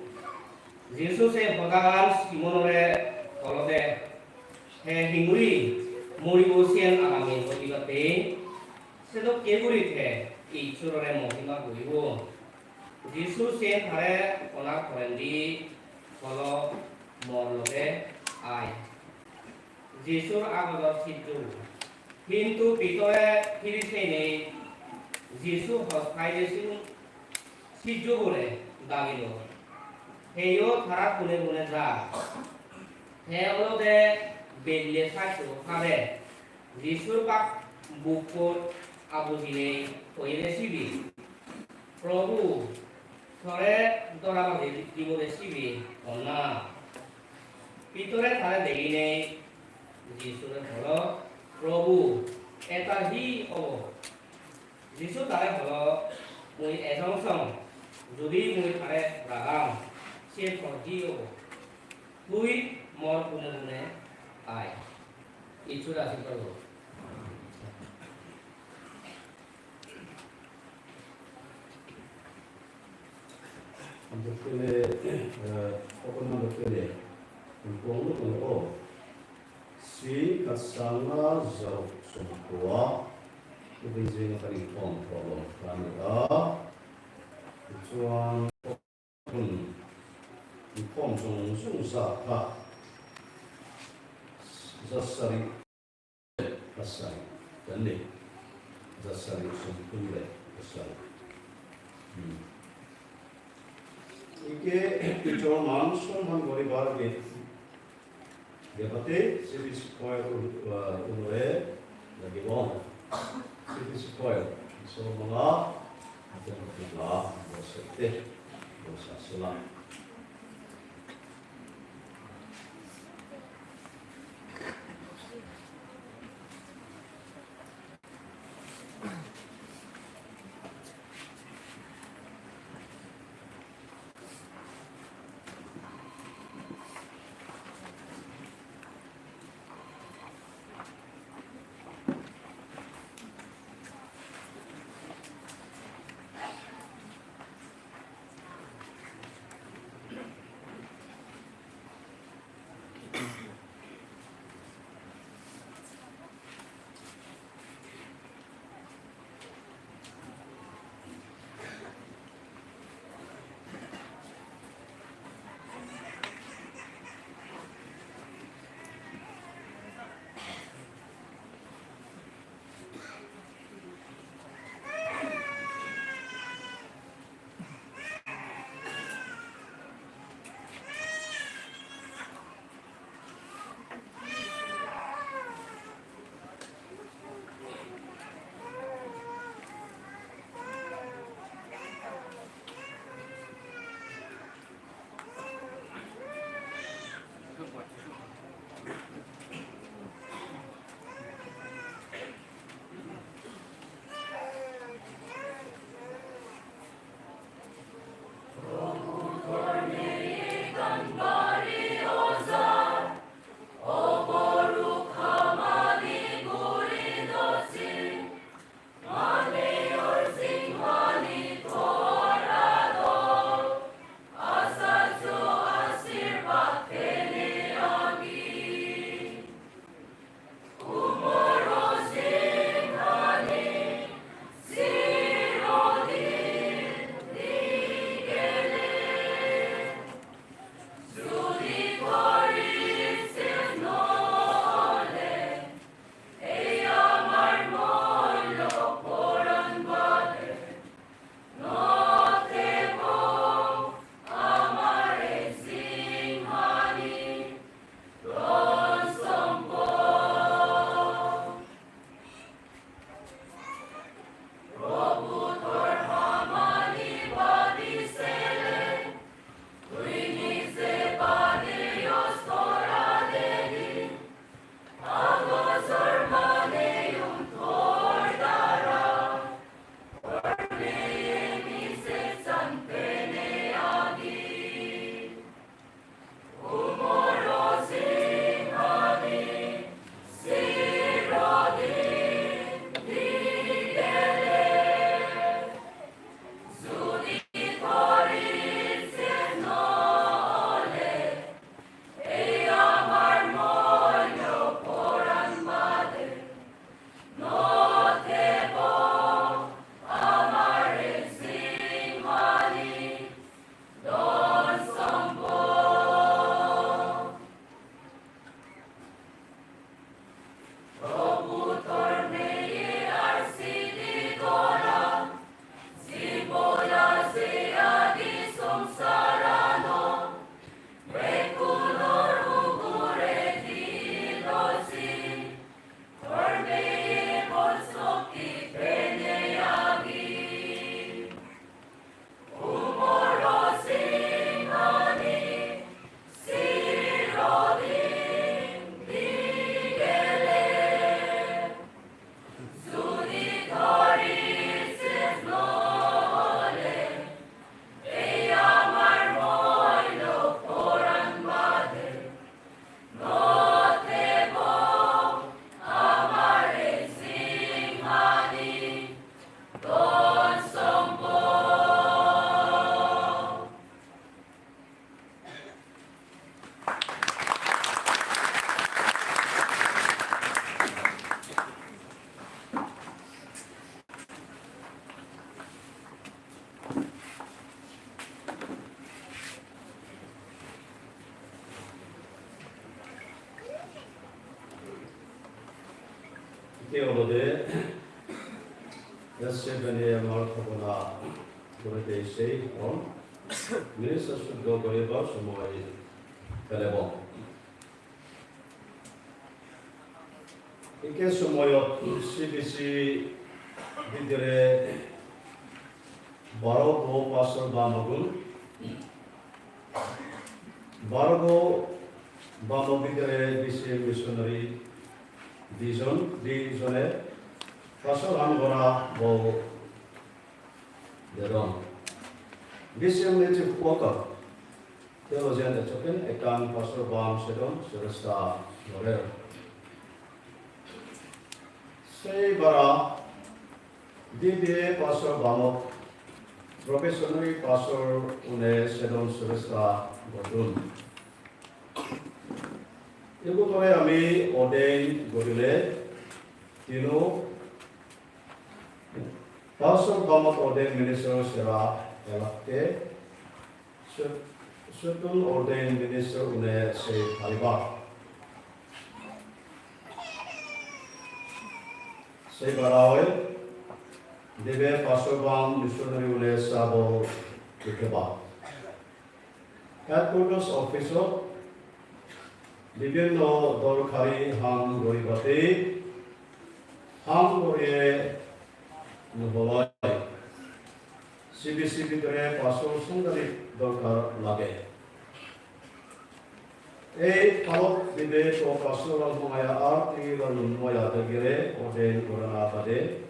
Jisu se hodagan Simonore holode, te hinguri muribo siyen arami hoi dibatte, sedokke guri te Issorore mohima guribo. Jisu siyen tare honar porendi holo, "Mor loge ai." Jisur agojor sijjo. Hintu Pitore phiri seinei Jisu hoj paide sigun sijjobore dagilo. Heyo tara kune kune jar. Te olode belle saccho pade. Jisur bak bukkot abujinei hoyede sibe, "Probu, tore dora baji dibode sibe honna?" Pitore tare deginei Jisure holo, "Probu, eta hi obo?" Jisu tare holo, "Mui ejong song, judi mui tare ragang, se tor hi obo? Tui mor kune kune ai." Issu ashirbad. Dokkene, eh, okon dokkene, kong lo kong lo. Si kasanga jaro sumkua, ubin jing kari kong kong lo kani a. Chuan, hmm, kong sung sung sa ka. Jasari. Asai, tande. Jasari sumkun le, asai. Hmm. Ikke Ijor man sonman goribar gate. Debate, sidi sukoi un-, uh, unore lagibo. Sidi sukoi, so mala, ate mala, bosete, bosasula. Te olode, ese bene amar bhabona gorede sei hon. minister suddo guribar somoy pelebong. Ikke somoyot C B C bidire baro bo pastor bam agon. Baro bo bamo bidire B C M missionary dijon, dijone pastor ham gora bo dedon. B C M native worker, theologian ejokken ekkan pastor bam sedon seresta gorer. Sei bara D B A pastor bamot probationary pastor une sedon seresta godun. Ibu tore ami ordain gorile tino pastor bamot ordain minister sera elakke Sut-, suttun ordained minister une sei pariba. Sei barahoi dibe pastor bam missionary une sabo dikeba. Headquarters office-ot bibhinno dorkari ham guribate ham guriye nuholoi. C B C bidire pastor sanghatik dorkar lage. Ei palok dibe to pastor Lalhongaya ar ti Lalhongaya dagire ordain gorana bade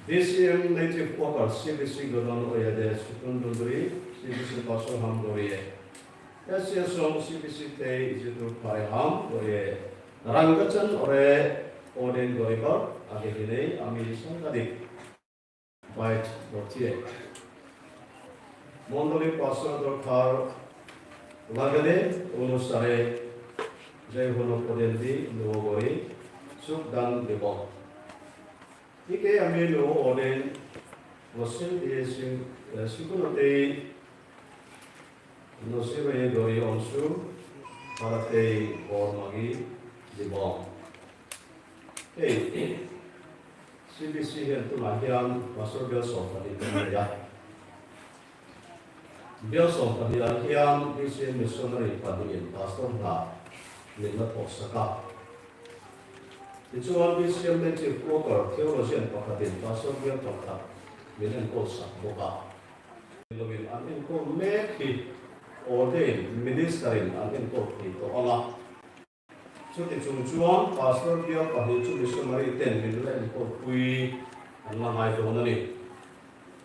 B C M native worker C B C godon oyede sutun dunduri C B C pastor ham goriye. Esi song C B C te ijitu pare ham goriye. Rangachan ore ordain goribar age hinei ami sanghatik bait gottiye. Mondoli pastor dorkar lagede onusare je hono podendi luo gori suk dan dibo. Ikke ami luo ordain gosil diye sim-, eh, sikunotei Nosibe dori onsu, paratei bor magi dibong. Ei, C B C hen tuna hian pastor bel sopani tuna ya. Bel sopani ya hian B C M missionary pani in pastor na min na thok saka. Ichuan B C M native worker theologian pakhatin pastor bel pakhat min en kol sak boka. Lovin an enkol mek hi ordain minister in an enkol thei tawh ang a. Chuti chung chuan pastor bial pahnih chu missionary ten min la enkolpui an la ngai dawn a ni.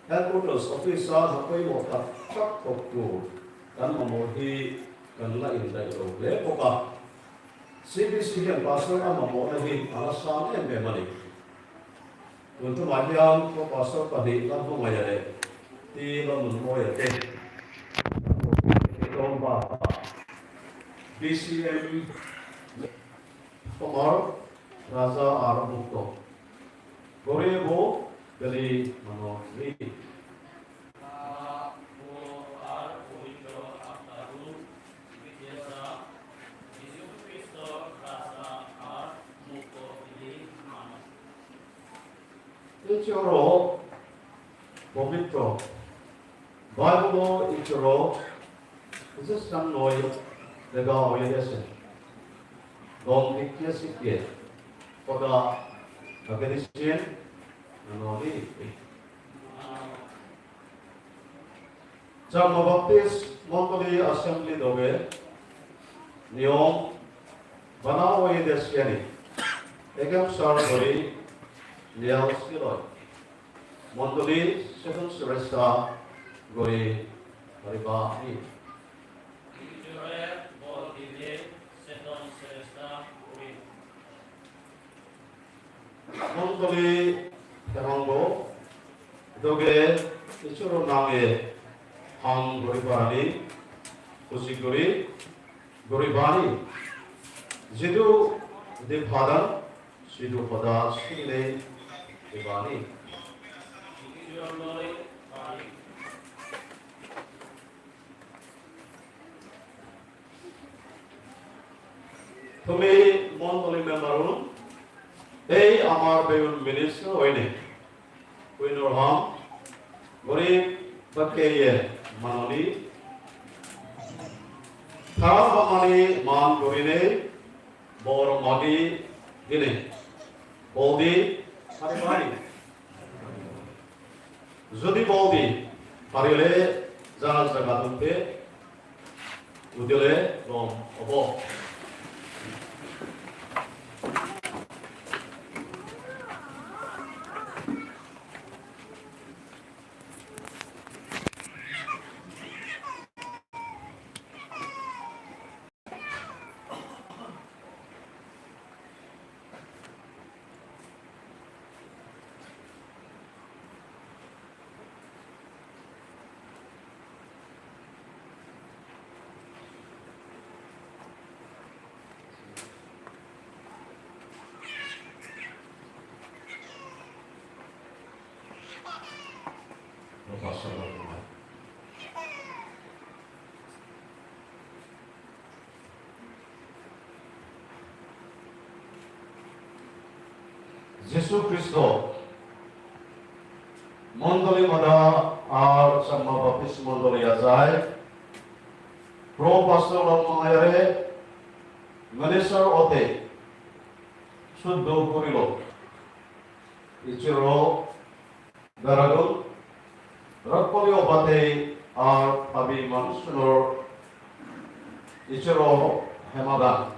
Headquarters office-a ha pawimawh tak tak thawk tur kan mamawh hi kan la indaih lo hle bawk a. C B C hian pastor a mamawhna hi a la sang em em a ni. Tun tumah hian ko pastor pahnih Lalhmawngaiha leh Ti Lalnunmawia te, Lalnunmawia te, B C M Komar Raja ar Mukto. Goribo Beli Mano Ri. Ichoro, pobitro, Bible-o ichoro, Jisu Kristoi lega oyede ase. Gom dikhe sikhe, hoda agedisien, anoni. Chakma Baptist Mondoli Assembly doge niyom bana oyede siyani egem sar guri niyal siloi. Mondoli sedon srestha guri pariba ni. Ijore bol dile sedon srestha guri. Mondoli degongbo doge Isoro nange ham guri parani, huji guri guri pani. Jidu di phadan, sidu hoda sille di pani. Tumi mondoli member-un, ei amar beyun minister oine, uinor ham, gorib bakkeye, manoni, tara hamani man gurinei bor magi dinei. Boldi pari pari. Jodi boldi parile ja jaga dunte udile gom obo. Jisu Kristo mondoli mada ar Changma Baptist mondoli ajai Pro Pastor Lalmoyare minister ote suddo gurilo. Ijjoro beragun, rokkoli obate ar pabi manusunor Ijjoro hemagan.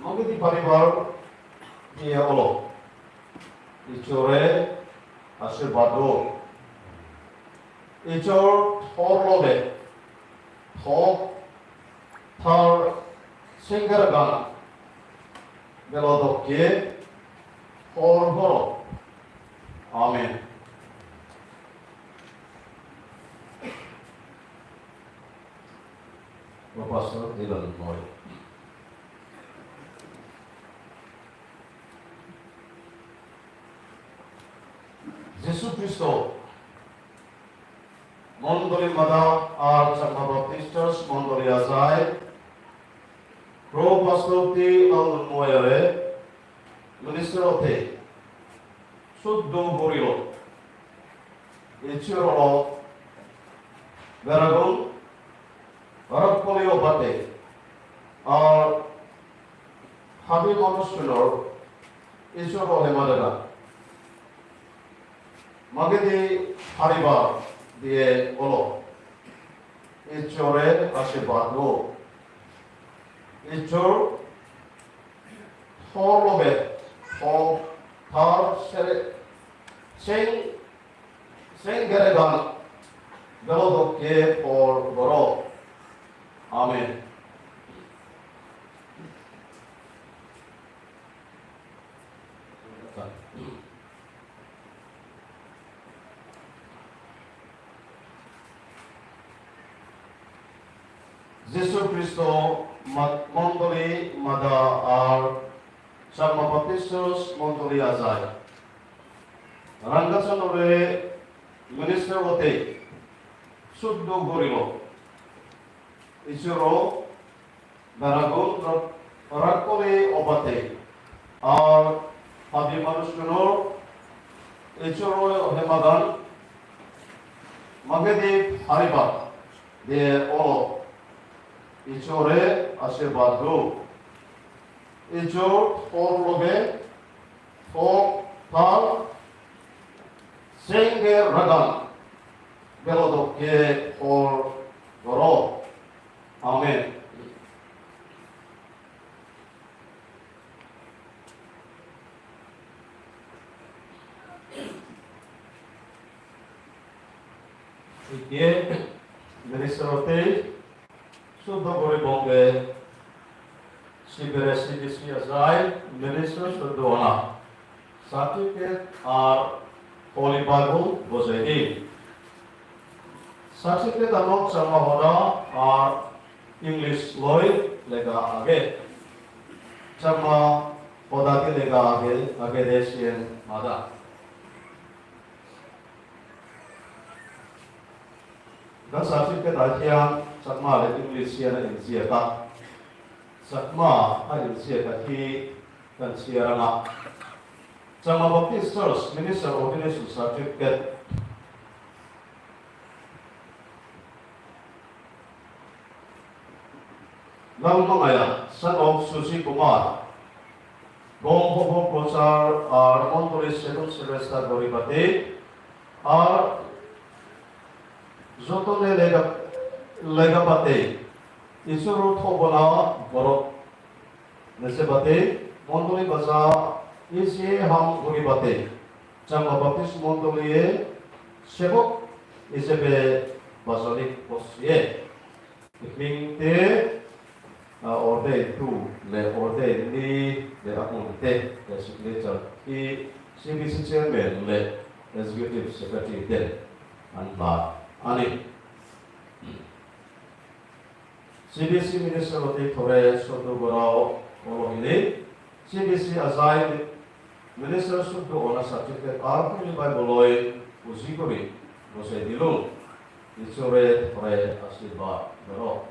Magedi paribar diye olo. Ijjore ashirbad do. Ijjor thor loge thok thar sengeragan belo dokke thor goro. Amen. Professor Dylan Moy. Jisu Kristo mondoli mada ar Chakma Baptist Church mondoli ajai Pro Pastor T. Lalmoyare minister ote suddo gurilo. Ijjoro beragun rokkoli obate ar habi manusunor Ijjoro hemagan. Magedi paribar diye olo. Ijjore ashirbad do. Ijjor thor loge thok thar sere seng sengeragan belo dokke thor goro. Amen. Jisu Kristo ma-, mondoli mada ar Chakma Baptist Church mondoli ajai Rangasanore minister ote suddo gurilo. Ijjoro beragun rak-, rokkoli obate ar habi manusunor Ijjoro hemagan. Magedi paribar diye olo. Ijjore ashirbad do. Ijjor thor loge thok thar sengeragan belo dokke thor goro. Amen. Ikke minister ote suddo guri bonge sibere C D C ajai minister suddo ona. Certificate ar Holy Bible bojei di. Certificate anot Chakma hoda ar English loi lega age. Chakma hoda di lega age, agede siyen mada. Da certificate ahiyan Chakma le English siyan inji eta. Chakma a inji eta hi kan siaranga. Chakma Baptist Church Minister Ordination Certificate. Lalmangaya, son of Suji Kumar, gom hobor prochar ar mondoli sedon sebesta guribate, ar jotone lega, legabate, Isoro thobona gorot nejebate, mondoli baja ije ham guribate, Changma Baptist mondoliye sebok ijebe bajoni bosiye. Mingte, ah, ordain tu le ordain ni le amun te, le signature i C B C chairman le executive secretary te anba ani. C B C minister ote thore sodu gorao olo hile, C B C ajai minister suddo ona certificate ar kuni bai boloi uji kori bosai dilung. Isore thore ashirbad goro.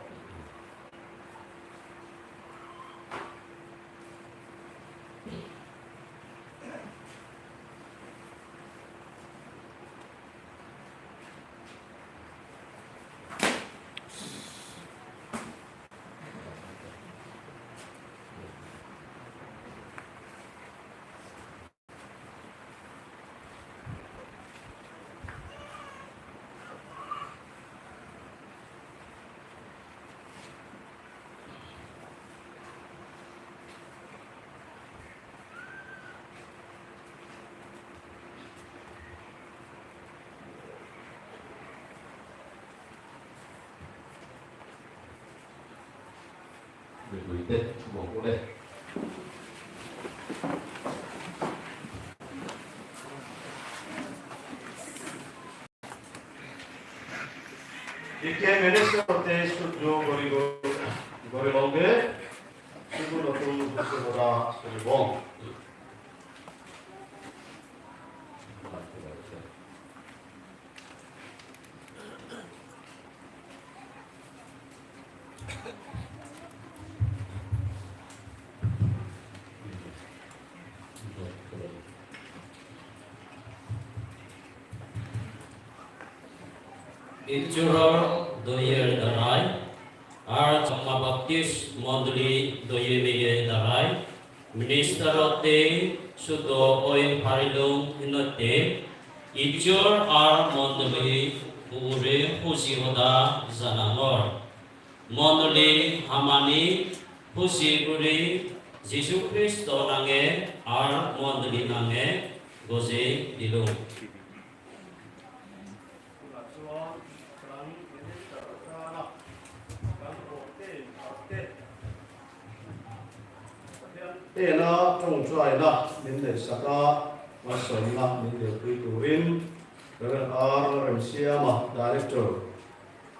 Ikke minister te suddo gori, gori longe, suddo notun suddo hoda sunibong. Ijoror doyer darai, ar Changma Baptist mondoli doye meye darai, minister otte suddo oi parilung hinotte, Ijor ar mondoli ugure huji hoda janangor. Mondoli hamani huji guri Jisu Kristo nange ar mondoli nange gojei dilung. Ena tongchuaina min nei saka, masoina min nei pui turin, Reverend R. Remsiama, Director,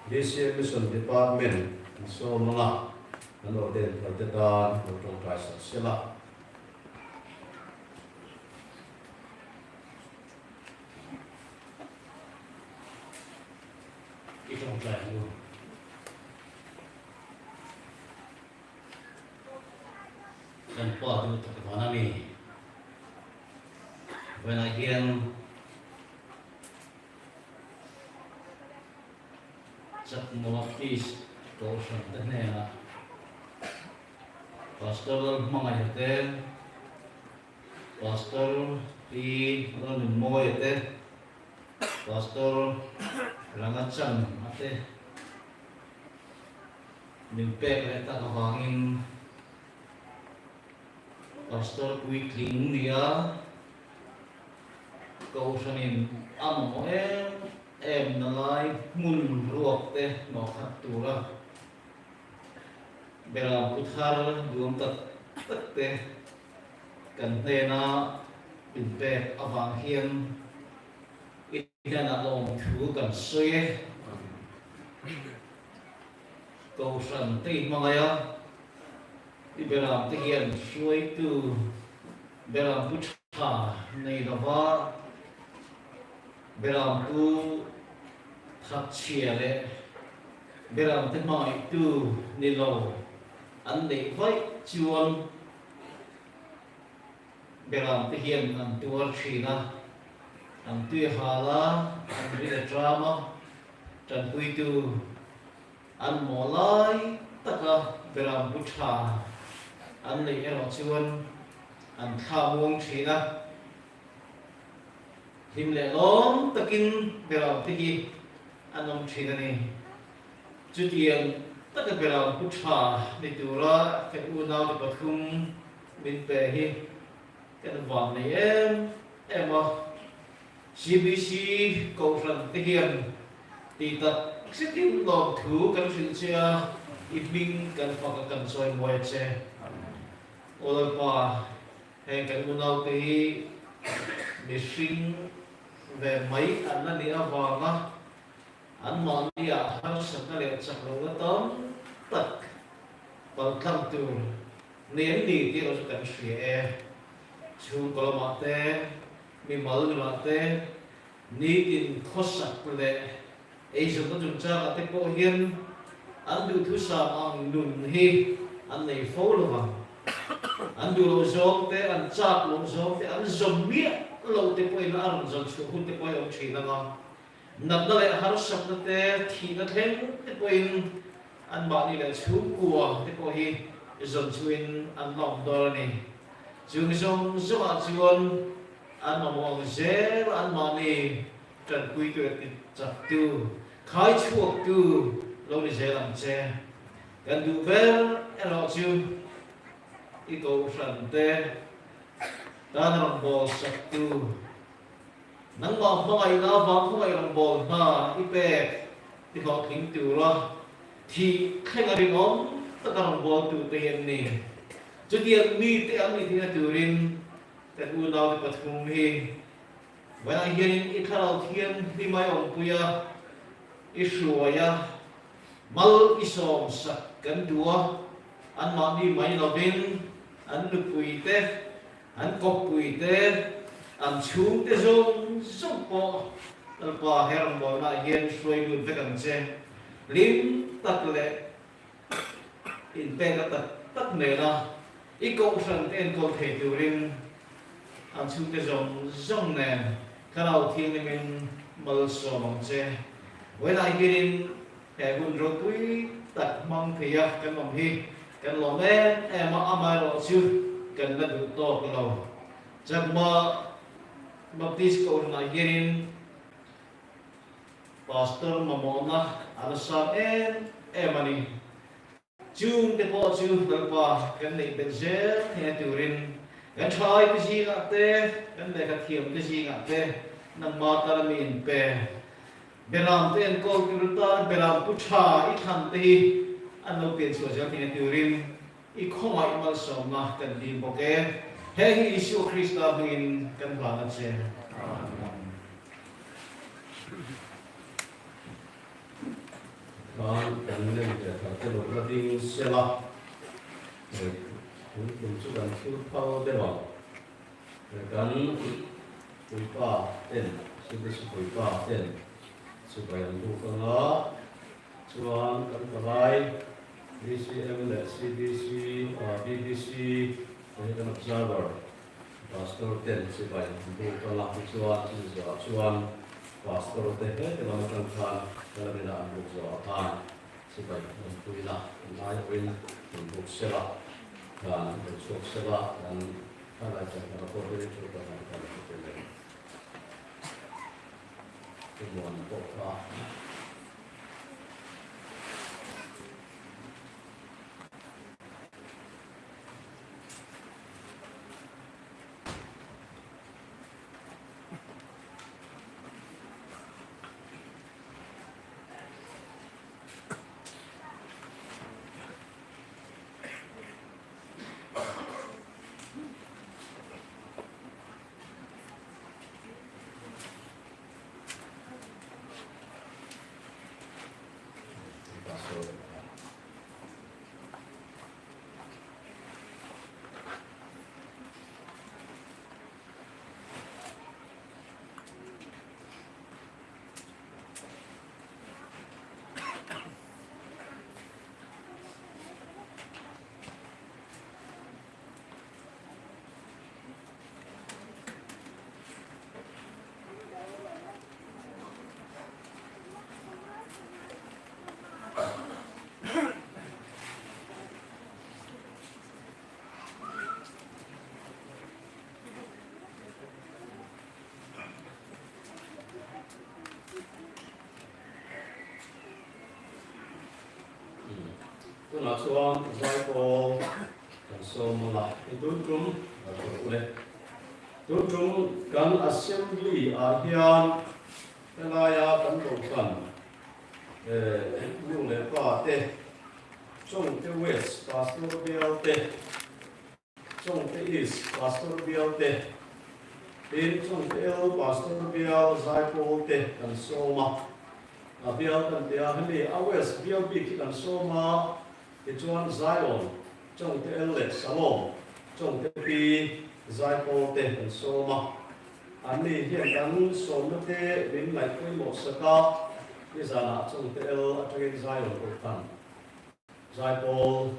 B C M Mission Department, so manga, ano den, no te dan, no tong tai sa sela. Itong try mo. Kan pa tu tak mana ni. When I hear Chakma Baptist Koshan te nena Pastor Lalhmangaiya te, Pastor Pi Ronimoi te, Pastor Rangachan ate, min pek le ta ka hangin Pastor Quick Ling nia, Koshan in amo em em nalai mun ruak te no khat tura. Beram puthar duam tak tak te kan hnena min pek avang hian i hnena lawm thu kan sawi e. Koshan te i hmangaia, i beram te hian sawitu beram pu ṭha nei lova, beram pu ṭha chhia leh beram te hmangaihtu ni lo an neih vaih chuan, beram te hian an tuar ṭhin a, an tuihal a, an ri a ṭam a, ṭanpuitu an maw lai taka Beram pu tha an nei erawh chuan an thlamuang ṭhin a. Hlim leh lawm takin beram te hi an awm ṭhin a ni. Chutiang taka beram pu tha ni tura kan unaute pathum min pe hi kan vangnei em em a. C B C kohhran te hian tih tak setin lawmthu kan hrilh che a, i hming kan fak a kan chawimawi che. Aw Lalpa, heng kan unaute hi mihring ve mai an la nih avanga, anmahnia harsatna leh chak lohna tam tak paltlang tur nei an ni tih erawh chu kan hria e. Chhungkaw lamah te, mimal nunah te, nitin khawsak leh eizawngna chungchangah te pawh hian an duhthusam ang nun hi an nei fo lo vang. An duh loh zawng te, an chak loh zawng te, an zawm miah loh te pawhin a rawn zawn chhuah hun te pawh hi awm ṭhin ang a. Natna leh harsatna te, thihna thleng te pawhin anmahni leh chhungkua te pawh hi zawn chhuahin an la awm dawn a ni. Chung zawng zawngah chuan an mamawh ang zel a, anmahni ṭanpuitu leh tichaktu, khai chhuaktu lo ni zel ang che. Kan duh ber erawh chu i kohhran te tan rawngbawlsaktu, nangmah hmangaihna avang khawngaih rawngbawlna i pek i hlawhtling tura thih thlenga ringawm taka rawngbawltute hi an ni. Chutiang mite an ni theihna turin kan unaute pathum hi, vawiinah hianin i Thlarau Thianghlim-a i awmpui a, i hruai a, mal i sawmsak kan duh a, anmahni mai lovin an nupui te, an kawppui te, an chhungte zawng zawng pawh Lalpa he rawngbawlnaah hian hruai lut vek ang che. Hlim tak leh inpekna tak tak nena i kohhran te enkawl thei turin an chhungte zawng zawng nen Thlarau Thianghlimin malsawm ang che. Vawiinah hianin he hun ropui tak hmang theia kan awm hi kan lawm em em a, amaherawhchu kan la duh tawk lo. Chakma Baptist Kohhranah hianin Pastor mamawhna a la sang em em a ni. Chungte pawh chu Lalpa kan neih bet zel theihna turin kan ṭhaite zingah te, kan lehkha thiamte zingah te nangma tana min pe. Beramte enkawl tur atan beram pu ṭha i thlan te hi an lo pian chhuah zel theihna turin i khawngaih malsawmna kan dil bawk e. He hi Isua Krista hmingin kan hlan a che. Amen. Kan kan lem te thar te lo la ding sela. Tun tun chu kan thur phal de lo. Kan puipa ten, C B C puipa ten, sipai an buk anga, chuan kan palai B C M leh C B C, ah, B B C, kan observer, pastor ten sipai an buk anga, chuan chu zawhah chuan pastor te he te lam aṭang khan kan la ding a an buk zawh a khan. Sipai kan puina, kan ai rin, kan buk sela, kan buk suk sela, kan kan ai kan kan ko rin chu kan kan ko rin. Kan muan ko ka. Tuna chuan Zaipawlin kan sawm a la. I tun tum, a tun ule. Tun tum kan assembly ah hian helaia kan kohhran, eh, nu leh pa te, Chawngte West Pastor Bial te, Chawngte East Pastor Bial te, tin Chawngte L Pastor Bial Zaipawl te kan sawm a. A bial kan tia hemi a West bial bik hi kan sawm a, tichuan Zion, Chawngte L leh Salom, Chawngte P, Zaipawl te kan sawm a. Anni hian kan sawmna te min ngaih pawimawh sak a, nizanah Chawngte L aṭangin Zion kohhran Zaipawl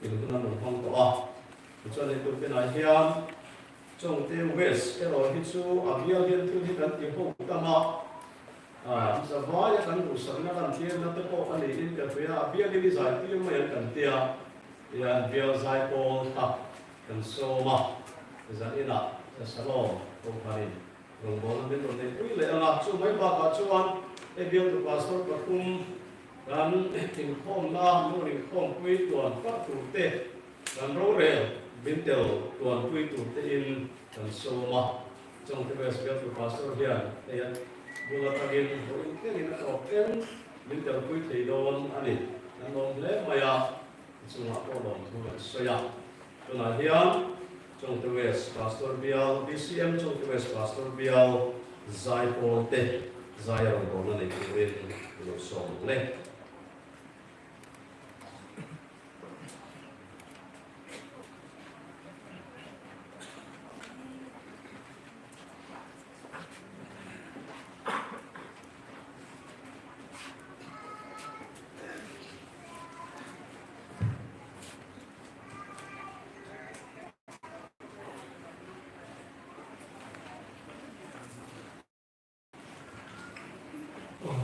in hun an rawn hmang tawh a. Tichuan, eitur pinah hian Chawngte West erawh hi chu a bial hian thil hi kan ti ho tam a. A, zavaia kan duhsakna kan tirna te pawh a niin ka hria a, a bialin i zai tir mai ang kan ti a. Hian bial Zaipawl kha kan sawm a. Zaninah Salom kohhranin rawngbawlna min rawn neipui leh ang a, chu mai bakah chuan hei bialtu pastor pathum kan inkhawmna, min rawn inkhawmpui tuan phah tur te, kan rorel min tel tuanpui tur tein kan sawm a. Chawngte West bialtu pastor hian hei a bul aṭangin vawiin tlangin a tawp ten min telpui thei dawn a ni. Kan lawm hle mai a. Chungah pawh lawmthu kan sawi a. Tunah hian Chawngte West Pastor Bial, B C M Chawngte West Pastor Bial, Zaipawl te, zaia rawngbawlna nei turin lo sawm ang le.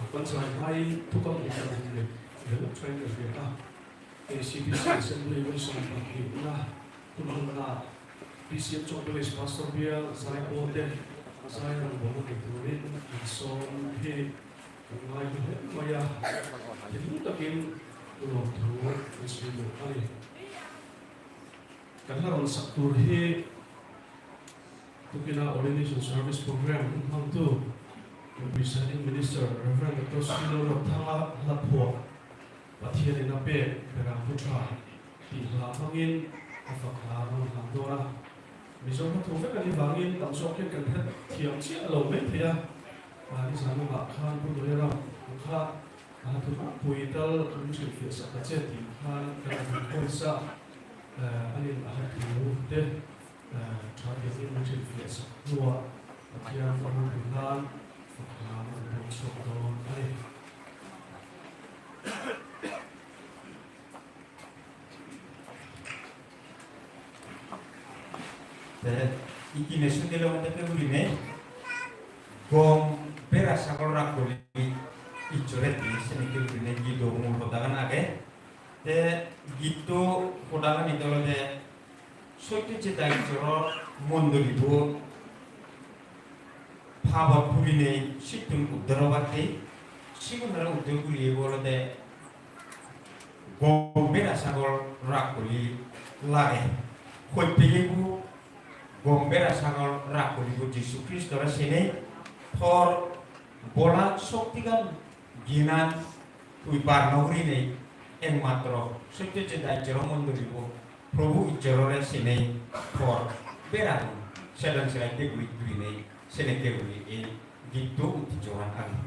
Kan chai mai thukam ni kan ni le, le chai ni le ta. A C B C Assembly West Song Party na, kun na, B C M Chawngte West Pastor Bial, Zaipawl te, zai rawngbawlna nei turin, in sawm hi, kan ngai hle mai a, thinlung takin, lawmthu, kan sawi duh a ni. Kan la rawn sak tur hi, tukina ordination service program hmangtu, presiding minister Reverend Doctor Silo Rotthanga hla phuah, Pathianin a pek Berang Pu Ṭha tih hla hmangin a fak hla rawn hlan dawn a. Mizo hla thu vek a ni vangin tam zawk hian kan hrethiam chiah lo mai thei a. A, nizan lamah khan Pu Dawia Ram kha, a, thu hmangpui tal min hrilhfiah sak ta che tih khan kan han khawi sa, eh, a nin a hai thu te, eh, ṭha takin min hrilhfiah sak hnuah Pathian a hmangpui hlan fak hlan a rawn chhuak dawn a ni. Te, itine sundelo mate ke gurinei, gom bera sagol rakkoli ijjore di, sene ke gurinei gido mul hodagan age. Te, gitto hodagani olode, soitto je daittoro mondolibo pabot purinei sittun uddar obatte, sigunore uddar guriye olode gom bera sagol rakkoli lage. Hoitte yebu gom bera sagol rakkolibo Jisu Kristore senei, tor bola shoktigan giyanan tui bar no gurinei ekmatro soitto je daittoro mondolibo Probu Ijjorore senei tor bera sedon seratte guri gurinei senekke guri ei gitto uttijjogan age.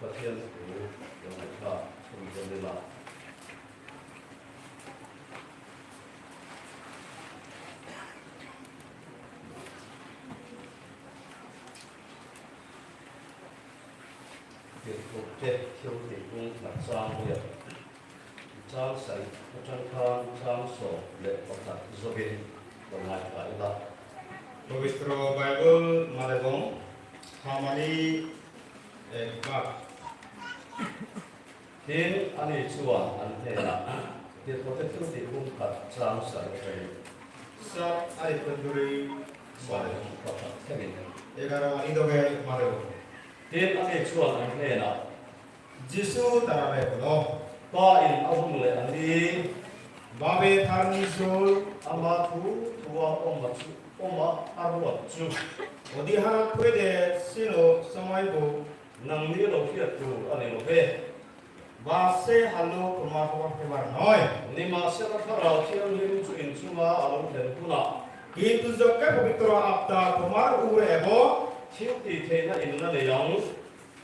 Pathian thu, yong ai kha, sum jong ni la. Tirhkohte thiltihpum khat chang riat, chang sari, chang thum, chang sawm leh pakhat zobin lo ngaithla ila. Pavitra Bible Madegong, Hamani ekbak. Tin ani chuan an hnena, Tirhkohte thiltihpum khat chang sari. Sat ani Pavitra Madegong pakhat themin. Egaro ani doge Madegong. Tin ani chuan an hnena. Jisu tarare holo. Pa in a hung leh a ni. Babe thar ni soi. Ama thu thua awm a chu, awm a a ruat chu. Odi hara thoide silo somoi bo. Nangni lo hriat tur a ni lo ve. Ba se halo toma hobor pebar noi. Nimahsela Thlarau Thianghlim chu in chunga a lo thlen hunah. Kintu jokke Pavitra Atma tomar ugure ebo. Thil tih theihna in la nei ang.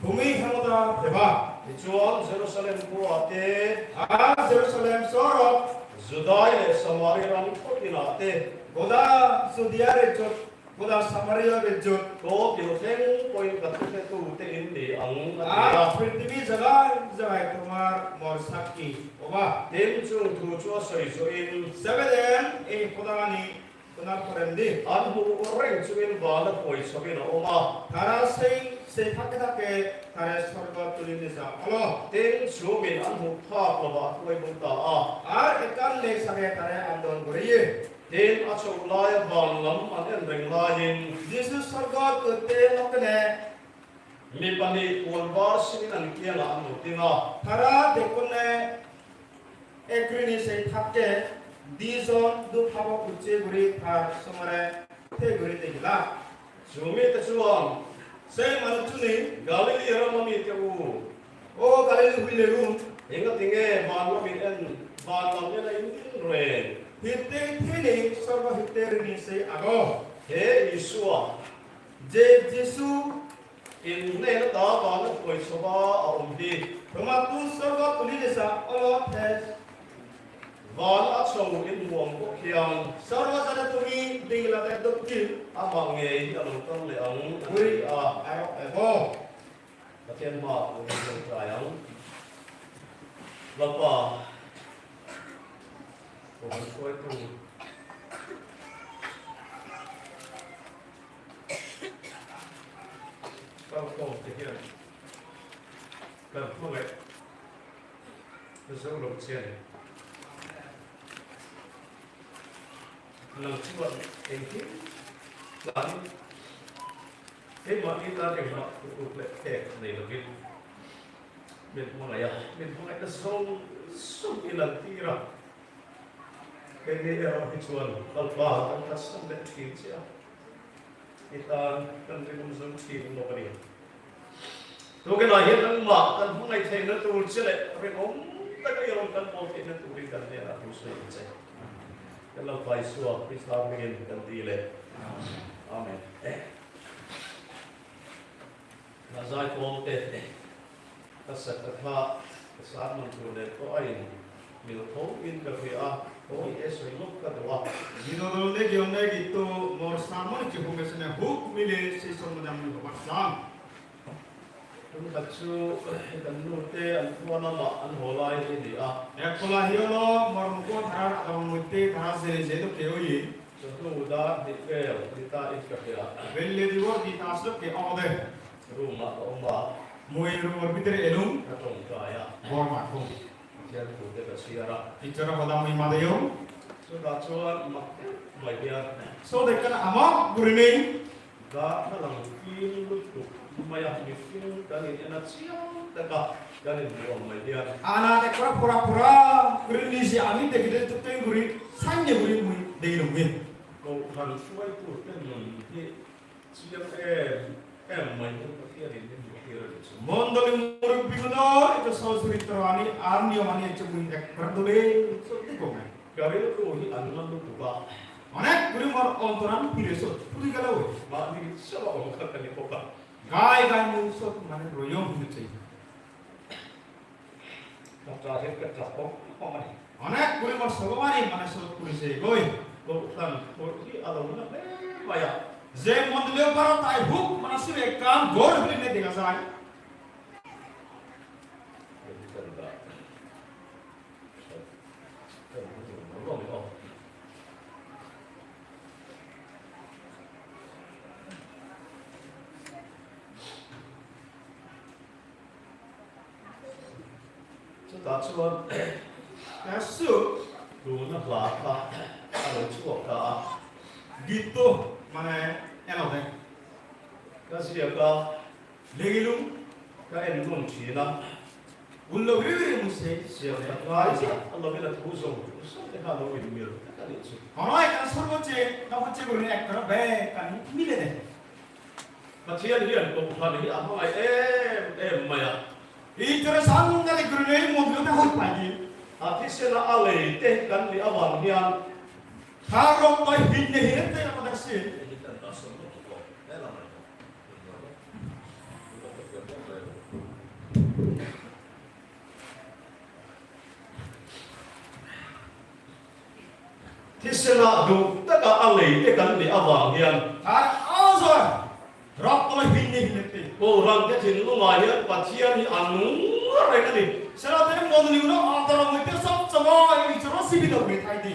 Tumi hemda peba. Tichuan Jerusalem khuaah te. Ar Jerusalem sohorot. Judai leh Samari ram pawh inah te. Goda Judia rejot, goda Samaria rejot. Ko thil thleng pawhin ka thu hretute in ni ang, a ti a. Ar prithibi jagai jagai tomar mor sakki oba. Tin chung thu chu a sawi zawhin. Sebeden ei hodani Tuna porendi. An hmuh reng chungin vana khuai chhawkin a awm a. Tara sei, sei thakke thakke tare sorgot tuli nisa olo. Tin chumin an hmuh phak lovah a khuai bung ta a. Ar ekkan lei sage tare andon guriye. Tin a chho laia van lam an en reng laiin. Jisu sorgot utte lokkene. Mi pahnih puan var singin an kiangah an lo ding a. Tara dekkunne ek rini sei thakke dijon duk habok ucche guri tar somare thei guri degilak. Chu mite chuan. Sei manuchchune. Galili ram a mite u. O Galili huilegun. Engatinge van lam in en, van lam ena in din re. Hittei thini sorgo hittei rini sei ago. He Isua. Je Jisu. In hnena ta vana khuai chhoa a awm hi. Tomattun sorgot tuli nisa olo the. Vana a chho in hmuh ang bawk hian. Sorgo jate tumi dingilate dukkin. Amah ngei hi a lo kal leh ang a ni a. Ui, aro ebo. Pathian hmaah thu kan try ang. Lalpa, kan khuaitu kalkhawmte hian kan hmangaih zo lo che a ni. Nang chuan engkim tlan, keimahni tan engmah hmuh lut leh phek nei lovin min hmangaih a, min hmangaihna zawng zawng i lantir a. Keini erawh hi chuan Lalpa kan thatsan leh ṭhin che a, i tan kan rinum zo ṭhin lawk a ni. Tukinah hian nangmah kan hmangaih theihna tur che leh rinawm taka i rawn kan bawl theihna turin kan hnenah thu sawi in che. Kan Lalpa Isua Krista hmingin kan dil e. Amen. Ka zai kawng te, ka sak ka tha, ka sermon tur nen pawh a in mil tho in ka hria a, ka hawih e sawi lawk ka duh a. Gidodol ne giyonne gitto mor sermon chi hum esene huk mile se somodam ni hobar sam. Tun khat chu kan nu te an thuana mah an haw lai hi ni a. Ek pawla hi olo mor mukho tharar adamang mutte thara sere se to ke oi. Chawhnu dar hnih vel ni ta in ka hria. Velle di vor di ta sok ke ode. Room-ah ka awm a. Mui room-or bidire elung. Ka ṭawngṭai a. Bor ma thung. Pathian thute ka chhiar a. Icchora hoda mui madeyung. Chutah chuan mak mai hian. So dekkana amak gurinei. Darthlalang fim lutuk mai a, mifing kan in en a chiang taka kan in hmuh ang mai hian. Ana te pura pura pura rinni si ami te gide tu teng guri sanye guri mui dei lungin. Kohhran hruaitute nun hi chiang em Mondoli murubbigunor ecche sosuritrani ar niyomani ecche mui ekkore dole sotti gome. Gari lo hi annan lo buka. Onek guri mor ontoran pire sot puri gelo. Mani sala ongkar kani buka. Gai gai mui sot mane royong hinu chai. Onek guri mor sogomani mane sot puri se goi. Ko tan ko hi alo na be maya. Je mondoli baro tai huk mane sibe ekkan gor huli ne dega jai. Chuta chuan, eh, su, duna hla kha, a lo chhuak ta a. Git tu, mane, eno de. Ka zia ka, legilung, ka en lung china. Ullo viri viri mu se, sia ka, ka, a lo vila thu zong, zong te ka lo viri mil, ka ni chu. Hono ekkan sur mo che, ka mo che guri ekkan be, ka ni mile de. Pathian hian kohhran hi a hmangai em em mai a. Itore sangali gurinei mondoli na hoi pai di. A thisena a lei te kan ni avang hian. Tharok pai hinne hinne te na pada sin. Thisena duk taka a lei te kan ni avang hian. Tar aw zoi. Rok kolo hinni hinni te. Kohhran te thinlunga hian Pathian hi a nung reng a ni. Sera te mondoli uno antara mo te sab sama i choro sibi do me thai di.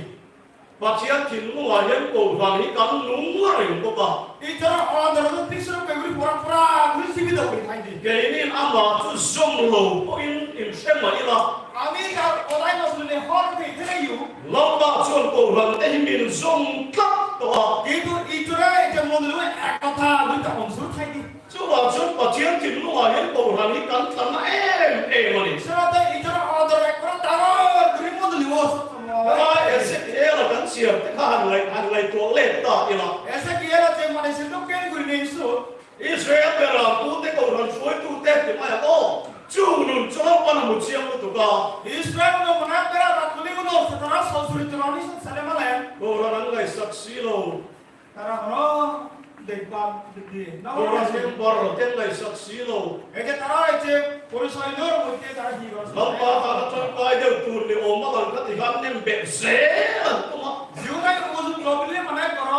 Pathian thinlunga hian kohhran hi kan nung reng bawk a. Itara andar tu tisra peguri pora pora guri sibi do guri thai di. Keinin ama chu zawm lo pawhin in hre mah ila. Ami ta odai mas le hor ke thei yu. Lalpa chuan kohhran te hi min zawm tlat tawh a. Itu itara ite mon lu ek kotha guri ta om sur thai di. Chuvang chuan Pathian thinlungah hian kohhran hi kan thlan na em em a ni. Sera te itara andar ek kora taro guri mon lu os. Ka Ezekiela kan chhiar te kha han ngai, han ngaihtuah let ta ila. Ezekiela che mane se dok ken guri nei su. Israel bera tute kohhran hruaitute ti mai a aw. Chu nun chu Lalpan a mu chiang lutuk a. Israel no mana bera ra tuli uno satara sosuri turani sat sale male. Kohhran an ngaisak si lo. Tara hono dekbhal dikdi. Kohhran member te ngaisak si lo. Ei je tara ei je porisoy dor moddhe tara hi goron? Lalpa ta na chon kai deu tur ni awm a lang ka ti han nem bek zel an tum a. Jiu nai ko ju problem anai koro.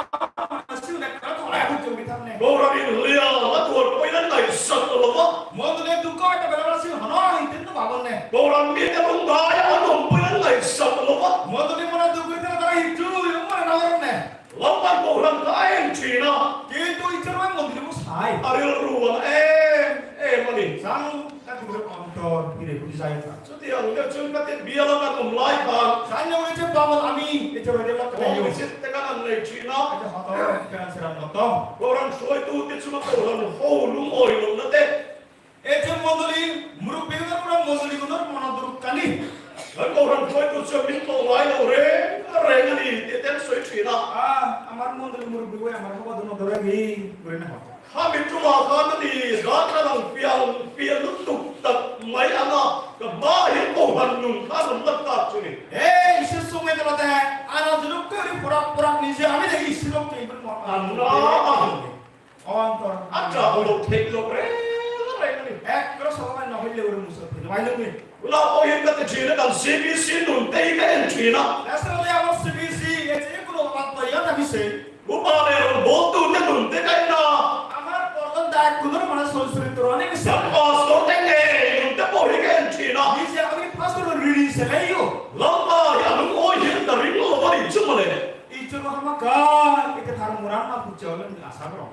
Siu ne kara thora hu chu mi tham ne. Kohhran in hlia la tuar poi nan ngaisak lo va. Mondoli dukko ta bela bela siu hono hi tin to babon ne. Kohhran mi te lung ga ya an om poi nan ngaisak lo va. Mondoli mona dukko ta tara hi chu yo mona na ne. Lalpan kohhran kha a en ṭhin a. Kintu ichhar mai mondoli bo sai. A rilru a na em em a ni. Sang ka tu ontor hire bu sai ta. Chutiang deuh chun ka ti biala kan awm lai khan. Sang yo che ba mal ami, che ba de la ka yo. Visit te kan an nei ṭhin a. Che ha to, kan seran no to. Kohhran hruaitute chunga kohhran ho lungawi lohna te. Ei je mondoli, murubbi gunor pora mondoli gunor mona duruk kani. Kan kohhran hruaitu chu min tlawm ngai lo reng reng a ni tih te an sawi ṭhin a. Ah, amar mondoli murubbi bo amar haba dun no dore gi, guri na ha. Kha min tlawm a khan a ni, darthlalang piang piang lutuk tak mai ang a, ka hma hi kohhran nun khan an lat tak chu ni. Ei, se sungai dala te, ana duluk ke ri porak porak ni je ami degi silok ke ibun mo. Anna. Ontor. Acha, olo thei lo re, re, re. Ek kro so ma no hille ur muso thei lo, ai lo ni. Ula o hin ka te china kan C B C nun te ka en china. Last lo ya mo C B C, ye che ko lo ma to ya na bi se. Upa le ro bo tu te nun te ka na. Amar pordon da kunor mana sol suri to ne bi se. Pastor te ne nun te po hi ka en china. Ni se ami pastor ri ri se le yo. Lamba ya nun o hin da ri lo ba ri chu mo le. I chu ma ka, ite thar muran ma pu chole ni asa bro.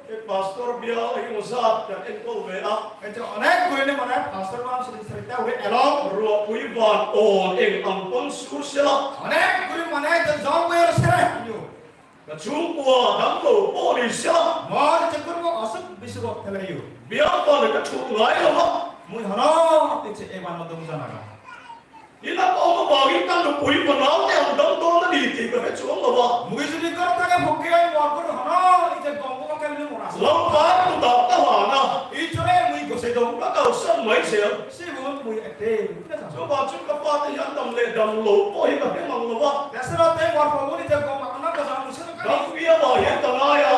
E pastor bia hi mo zat ka en ko ve a. Eto onek guri ne mane pastor mam suri suri ta ure elo. Ruahpui van awn eng ang pang sur sela. Onek guri mane eto jong ve sere. Ka chung pua dam lo po ni sela. Mor che kur mo asuk bisuk thele yu. Bia pa le ka chung ngai lo ma. Mui hono te che e ban dong jana ga. Ina ko mo bagi kan do pui ko nau te am dam do na di ti ko he chuang lo ba. Mui judi kor thake phokke ai mor kor hono ite gom gom kemne mora. Lo pa tu da ta ha na. Ichore mui gose do. Ka ka san mai se. Sigun mui ete. So ba chu ka pa te yan dam le dam lo ko hi ka he mang lo ba. Dasara te mor ko ni te gom ma na ko sa mu se ka. Ka pi ya ba he ta na ya.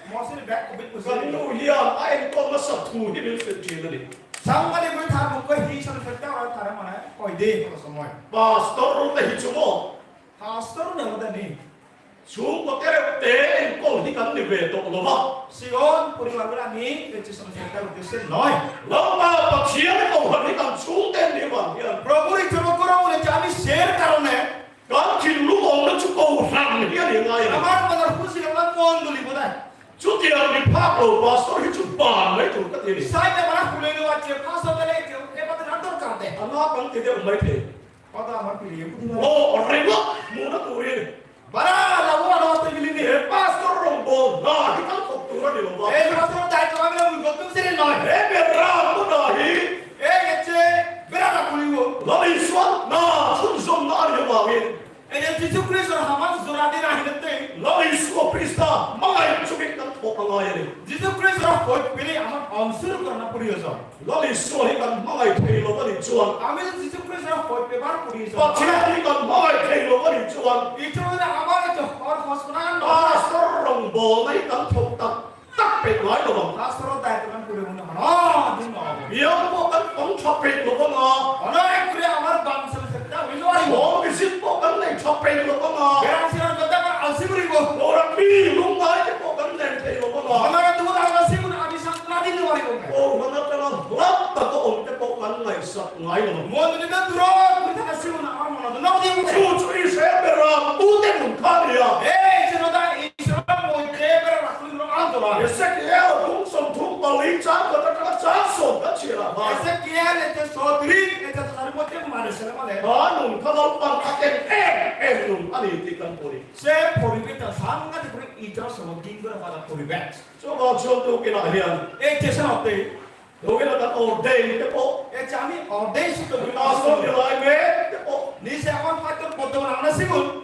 Mo se back ko bit ko. Ka nu ya ai ko ma sa tu hi bil se ji na ni. Sangani guri thar mukko hi sar sar ta ora thar mane koi de ko somoy. Pastor ro te hi chumo. Pastor ne mo de ni. Chumo kere te en ko hi kan ni ve to lo ba. Sigon poribar guri ami eche sar sar ta ute se noi. Lo ba pa chia ko ha ni kan chu te ni ba ya. Prabhu ri choro koro bole je ami ser karone. Kan thillu ong na chu ko ram hi ani ngai. Amar manar khushi ka mon duli bodai. Chuti ani phak lo pastor hi chu ban ngai tu ka ti ni. Sai da mana khule lo ache pastor da le je e ba na dor kar de. Ana kan ti de mai the. Pada amar piri ye kuti. O, ore ba, mona tu ye. Bara la wo na te gili ni. E pastor rong bo na hi kan ko tu ra ni lo ba. E pastor dai to ami lo ko tu sire noi. E be ra mo na hi. E eche bera na kuli wo. La ni swa na sun zom na ni ba ni. Ei je Jisu Kristor haman jora di rahi dette. Lord Jisu Krista mangai chubik kan thok mangai ni. Jisu Kristor hoi pili amar onsur korna puriyojon. Lord Jisu hi kan mangai thei lo bani chuan. Ami Jisu Kristor hoi pebar puriyojon. Pathian hi kan mangai thei lo bani chuan. Itu na amar itu hor hos konan. Pastor rong bol nai kan thok tak. Tak pek ngai lo bang. Pastor dai teman puri mun hana din lo. Yang po kan pang thapek lo bang a. Hana ek puri amar bang sel sekta wilo ai. Mo bisit po kan nei thapek lo bang a. Berang siran kota kan alsi puri bo. Orang bi lung ngai ke po kan nei thei lo bang a. Hana tu da alsi mun abi sang na din lo ai bo. Oh, mana tela rat ta ko on te po kan ngai sak ngai lo. Mo ni na duro puri ta alsi mun amar mana tu na din. Chu chu i se bera bu te mun kha ya. Eh, sino da Israel moddhe bera rakhuli lo andolan. Ezekiel thum som thum pali chang kata kata chang som ta chira ba. Ezekiel ete sotri ete sari moddhe mane sele mane. Ba nun ka dal pan aken em em nun ani ti kan pori. Se poribe ta sangati pori itra somo din gora pada poribe. So ba chon to ke na hian. E ke sa te. Lo ke na ta ordain te po. E chami ordain su to. Pastor ni lai me te po. Ni se aman pastor boddo na sigun.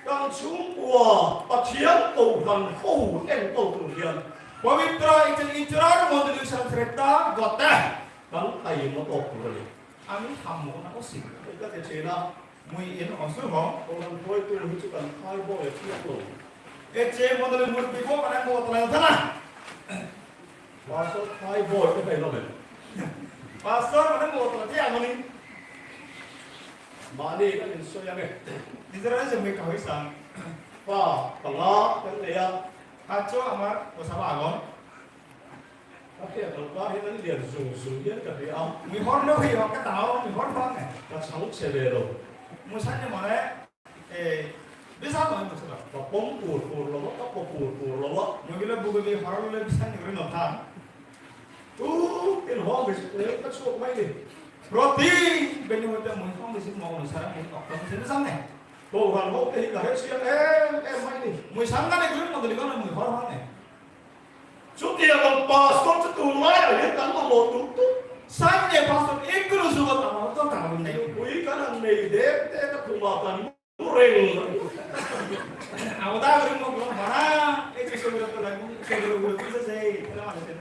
Kan chhungkua Pathian kohhran ho en ko tu hian. Pavitra ichil ichrar mondoli sansreta gote. Kan thai mo to tu le. Ami hammo na ko sin. Ka te chena. Mui en osu ho. Kohhran hoi tu hi chu kan thai bo e ti ko. E che mondoli murti ko mana ko tla thana. Pastor thai boy ko thai lo men. Pastor mane mo to ti amoni. Mani ka min so ya me. Israel je me ka hoisan. Pa, panga, kan le ya. Acho amar osaba agon. Ka ke to pa he nan dia zung zung ya ka dia. Mi hor no hi ho ka ta ho, mi hor pa ne. Ka chang che le lo. Mo sa ne mane. Eh, bisa mo mo sala. Ba pom pur pur lo, ba pom pur pur lo. Mo gila bugo de harole bisa ni no than. Tu, in ho bis, eh, ka sok mai ni. Roti, beni mo te mo ho bis mo no sara mo to mo se samne. To han ho te ka he sia, eh, eh, mai ni. Mo sanga ne gulu mo de ko mo ho ne. Chuti a pastor chu tu lai a ye kan mo tu tu. Sanye pastor ek gulu su ko ta mo to ka mo ne. Ui kan an nei de, te ka tu ma kan. Reng. Amu da guri mo ko mana, e ke so guri ko la, so guri ko se se, kala ma se.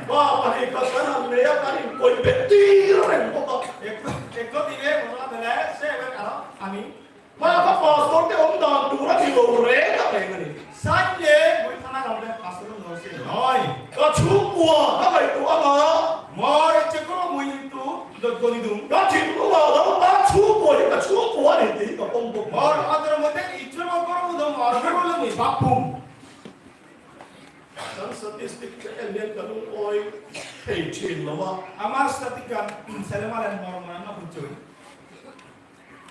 Ba, ba, e ka sana me ya ka ni koi beti reng ko ba. Ek, ek ko dibe mo la bele, se be karo, ami. Ba, ba, pastor te om dan tu ra ni lo re ka pe ni. Sanye, mo thana ka be pastor no se noi. Ka chu kua, ka bai tu ama. Mor che ko mui tu do do ni dum. Ka chin ko wa la ba chu ko ka chu ko wa ni ti ka pom pom. Mor adar mo te ichro ko ko do mor ko lo ni bapum. Kan statistic che en len ka lu oi. Hei chin lo wa. Ama statistic kan selema len mor mor na pu chui.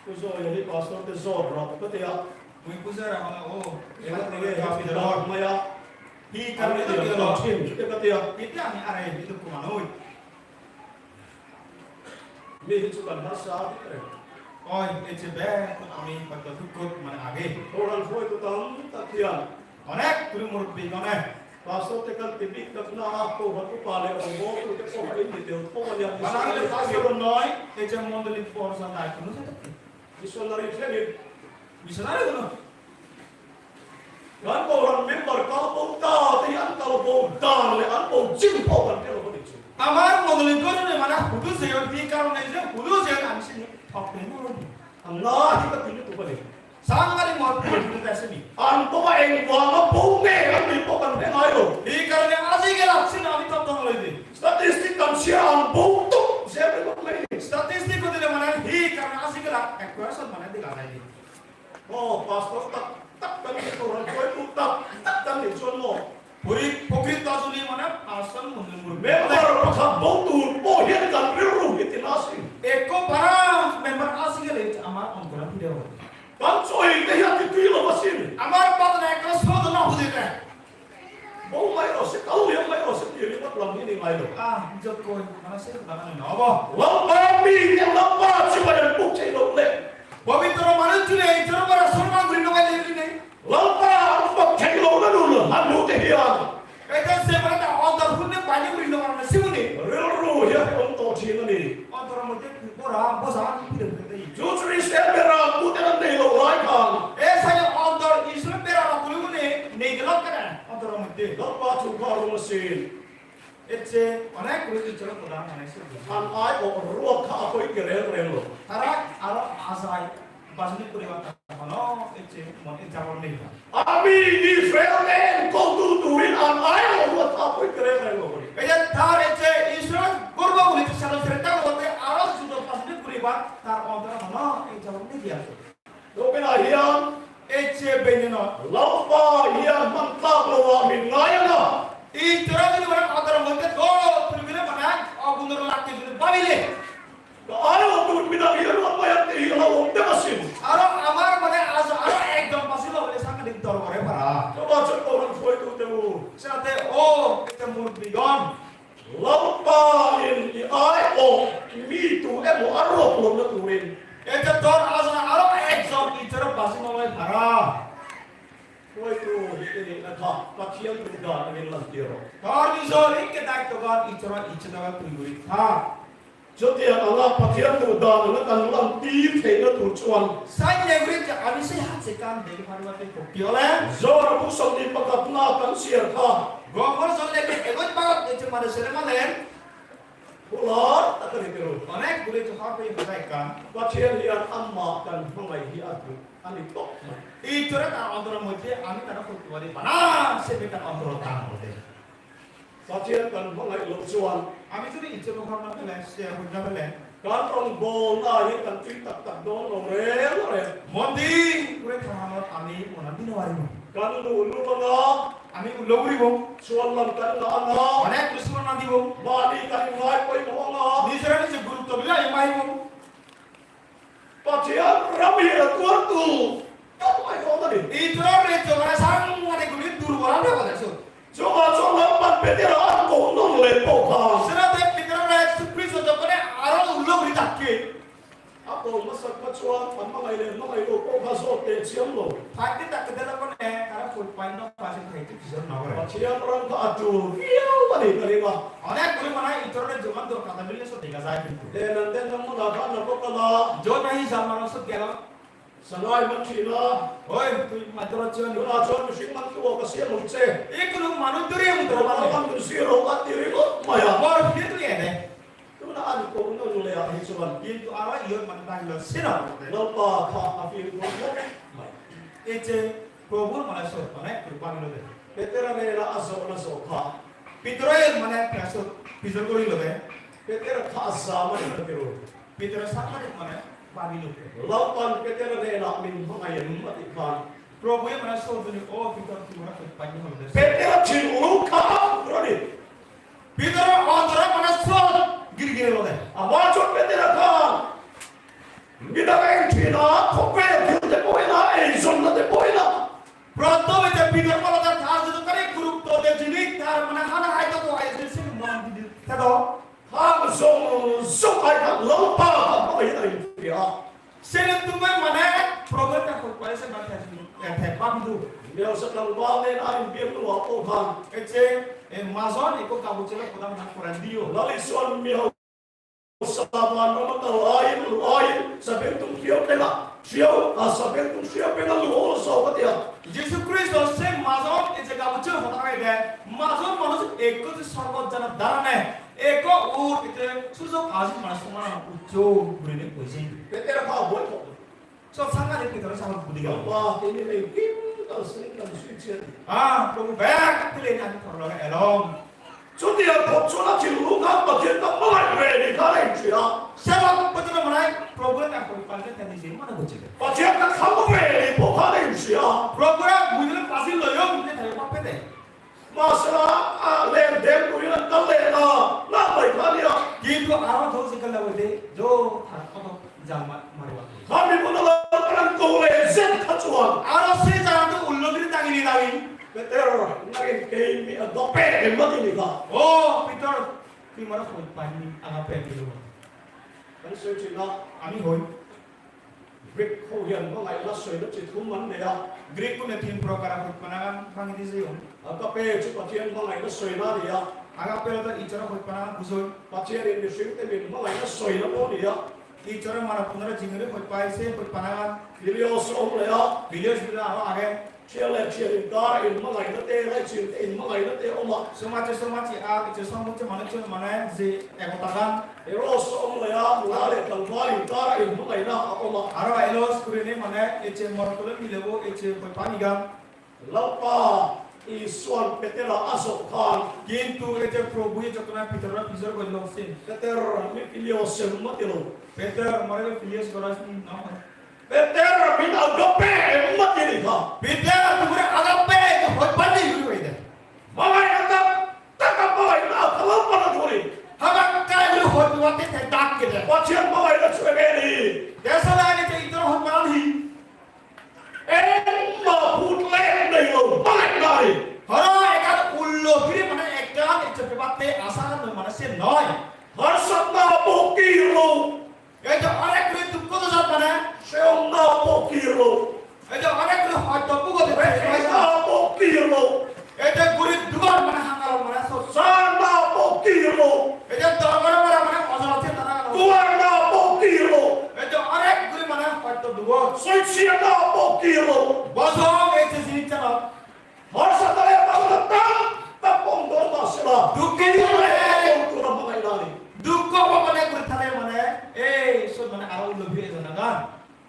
Pujo ya ni pastor te zor ra ko te ya. Mui pujo ra ma o. Ela te ya ka pi da ma ya. Hi ka ni to lo. Chin te ka te ya. Ite ami are ni to ko ma noi. Mi hi chu kan ha sa ti re. Oi, e che be ko ami pa to tu ko ma age. Orang hoi ko tam ta kia. Onek kuri murti onek. Pastor te kan tibik tak na ko hatu pale o bo tu te ko hai ni te ko ya. Bana le pastor noi, te je mondoli por sa nai kunu se te. Missionary training. Missionary no. Gan ko ran member kal bo ta, te an kal bo ta, le an bo jim bo kan te lo bo ni chu. Amar mondoli ko ne mana hudu se yo di karon ne je hudu se an si ni thok te no. An la hi ka tini tu bale. Sangari mor pun pun ta sini. An to ba eng wa ma bo ne an ni bo kan ne ngai lo. Hi karone aji gela sini ami to tong loi di. Statistic kan sia an bo to se be lo le. Statistic ko dile mane hi karone aji gela equation mane dila nai di. Oh, pastor tak tak kan ni ko ran koi tu tak tak kan ni chon mo. Puri pokri ta juli mane pastor mun mun. Me ba ro ka bo tu bo hian kan ri ru hi ti na si. Ekko para member aji gele amar ontoran pide ho. Kan choi te ya ti tu lo ba si. Amar pat na ekko so do na hu de. Bo mai ro se kau ya mai ro se ti ri mat lam ni ngai lo. Ah, jot koi, mana se ka na no bo. Lam ba mi ne lam ba chi ba ya bu che lo le. Pobitro manuj chule, ijor bara sorman guri no gai le ne. Lalpa ang pagkhelo na nun, hanu te hiya. Ete se mane ta ontor hunne pani uri no mane simuni. Ril ru hiya ontor china ni. Ontor moddhe bora bosa anu pide pide. Jutri se bera pute na nei lo lai khan. E sai ontor Isor bera na kuli mune nei gelok kana ontor moddhe. Lalpa chu kharu masin. Ecche onek guri Ijjoro hoda mane se. An ai o ruok kha apoi kerel relo. Tara aro ajai bajini puribar ta hono ecche mon e jabor nei. Ami Israel en ko tu tu in an ai o ruok kha apoi kerel relo. Ei je tar ecche Israel gorbo guri salo sreta gote aro judo bajini puribar tar ontor hono e jabor nei dia. Dogen ahian. Ecche benjeno. Lalpa hian man tlak lo a min ngai anga. Ijjora jodi mane adar moddhe do tumi bile mane agunor latti jodi babile. Ka aro tun bina hian lalpa hian te hian lo om te masin. Aro amar mane ajo aro ekdom pasil lo bile sangadik dor gore para. Coba coba orang koi tu te u. Sate o te murbigon. Lalpa in i ai o mi tu emo arok lom na turin. Ete tor aja aro ekjon Ijjoro basi no loi para. Koi tu ini na kha, Pathian tu da ni lan tiro. Tor ni jor ikke dai to gan Ijjoro icche da gan tu guri tha. Jodi anga Pathian tu da na kan lan ti thei na tu chuan. Sai ne guri ja ani se hat se kan de pharwa te ko piole. Jor bu som ni pakat na kan siar kha. Gomor jole ke egot bagot eche mare sere malen. Pular ta kare kero. Onek guri to har pe hoda ekkan. Pathian hian amma kan hmangai hi atu. Ani tok. Ijjore ta ontor moddhe ami tara hotu pari bana se be ta ontor ta moddhe. Pathian kan hmangai lo chuan. Ami jodi Ijjor honna pele, se honna pele. Kan rawngbawlna hi kan tui tak tak dawn lo reng reng. Mondi, pure thamanot ami mona dino aribo. Kan luh luh anga. Ami ulo uribo. Chuan lam kan la anga. Mane Krishna nadibo. Mani kan ngai pawimawh anga. Nijor nijor gurutto bila imaibo. Pathian ram hi a tuar tu. Kan mai ko mani. Ijjor re jogara sang mane guri dur gora na bada so. Chuka chuan lam pan Petera an ko nung le pawh kha. Sira te Petera le Jesu Kristo jokone aro ulo guri takke. A ko masak kha chuan an mangai le mangai lo pawh kha zawt te chiam lo. Thai te tak te la kone kara full point no pasin thai te jison no gore. Pathian ram kha a tur viau mani ka ringa. Onek guri mana Ijjor re jogan dor kata bile so dega jai kintu. Le nan den nam mana kha na ko kala. Jo nahi jal mano so gelo. Sangai man thina. Oi, tui ma doro chon. Tuna chon mihring man tu ka siam lo che. Ei kunu manu duri ang doro man. Man tu si ro ka ti ri ko maya. Mor phir tu ene. Tuna ani ko no le a hi chuan. Kintu ara iyo man ta lo sina. Lalpa kha a phir ko maya. Ei che Probhu mane so mane kripa lo de. Petera nena a zawhna zawh kha. Petera mane praso pijor gori lo de. Petera kha a za mani ka ti ro. Petera sa mane mane Babilon. Lalpan Petera nena min hmangai em a tih khan. Probhu e mana so duni o Peter tu mana tu pani hol des. Petera thin lu kha rani. Petera ontora mana so giri giri lo de. Ama chot Petera khan. Midang en thina khawvel thil te pawh ina, ei zawnna te pawh ina. Proto bete Peter pala ta thar jadu kare group to de jini tar mana hana hai to to ai jini sin mon di di. Thado. Hang zong zong ai kha Lalpa kha pa ai ai ya. Sele tumai mane program ta ko pare se ban ta thek pa bidu. Mihau sa kang ba ne na in biang lu wa po khan. Ecche, eh, majon eko kabuchela podang na koran dio. Lali suan mihau sa ba no ma ta lain, lain, sa ben tung sio pe na. Sio, a sa ben tung sio pe na lu ho so ka tia. Jisu Kristo se majon ecche kabuchela podang ede. Majon manuj eko je sorgot jana darane. Eko ur ete sujok aji manuj somana uccho gurine koise. Petera ka boi ko. So sangare Petero sabak budi gelo. Ba, ini lagi kim ta sini kan suci. Ah, Prabhu bek tile ni ani thorlo elong. Chuti ya phochona chilu ka pachen ta malai re ni ka lai chia. Sabak Petero malai Prabhu na koi pachen ta ni jin mana gochile. Pachen ta kham re ni po ka lai chia. Prabhu ra budi le pasil lo yo budi thare pa pete. Masala, ah, len den guri na kalle na, na bai khani ya. Kintu aro do se kalle hoide, jo thar koto jal ma-, mari ba. Khani mo na la paran ko le zet khachuan. Aro se jaga to ullo giri dagini dagini. Peter, nagin kei mi a dope e mati ni ka. O, Peter, tui mara hoi pani, aga pe bilo. Kan se china. Ami hoi. Greek ho hian hmangaihna sawina chi thum an nei a. Greek-une tin prokar a hoi panagan bang di jeyon. Agape chu Pathian hmangaihna sawina a ni a. Agape la ta Isor a hoi panagan bujoi. Pathianin mihringte min hmangaihna sawina pawh a ni a. Isor a mara punara jingri hoi pai se hoi panagan. Philios a awm leh a. Philios bila aro age. Thiang leh thiang inkara inhmangaina te, laiching te inhmangaina te a awm a. Somache somache a, iche somache mane chun mane je ekota dan. Eros a awm leh a, nula leh tlangval inkara inhmangaina a awm a. Aro eros kurine mane iche morot le milebo iche hoi pani gan. Lalpa Isuan Petera a zawh khan. Kintu iche Prabhu iche kona Peter ra pijor goi lo sin. Peter, mi Philios sem mati lo. Peter, mare Philios gora sin na. Peter, min agape em mati ni kha. Peter, tumre agape ke hoi pani yuri hoide. Magai na ta, ta ka magai na khala pana thori. Haba kai yuri hoi pani te dak ke de. Pathian magai na chue ke ni. Desa la ni te itor hoi pani. Em ma phut le nei lo, magai na ni. Hara ekar ullo phiri mane ekar ichche batte asa no mane se noi. Har satna bokir lo. Ei je onek guri dukko dojot mane. Seonna bokirlo. Ei je onek guri hosto bhugot. Rekhna bokirlo. Ei je guri dugar mane hangal mane sot. Sana bokirlo. Ei je dorgor mane mane ojor ase tara. Duarna bokirlo. Ei je onek guri mane hosto dugot. Soichiyana bokirlo. Bojong ei je jinissan. Har satale bangla ta, ta pong dor masela. Dukki dore. Pong dor magai nani. Dukko bapane guri thale mane, ei, sot mane aro ulo bire jana gan.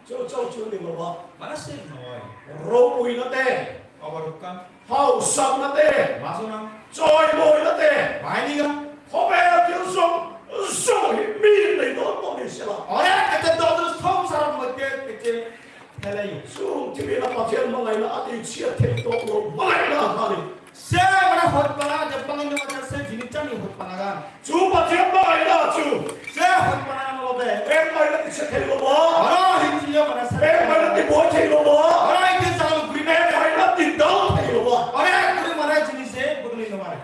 Chau, chau, chau, ni baba. Mane se noi. Ro uina te. Obar ukkan. Hau sang na te. Masona. Choi moi na te. Baini gan. Hobe atil song, song hi mi nei dor to ni sela. Ore, ete dor song saran mote, ete Theleyo. Sum tibina Pathian mangaina ati chia thei to lo mangaina khani. Se mane hoi pana je bangin mane se jinis chani hoi pana gan. Chu Pathian mangaina chu. Se hoi pana gan olode. Em maina ti se thei lo ba. Aro hinji yo mane se. Em maina ti boi thei lo ba. Aro hinji jalo green. Em maina ti dal thei lo ba. Aro guri mane jinis se bodoli no mare.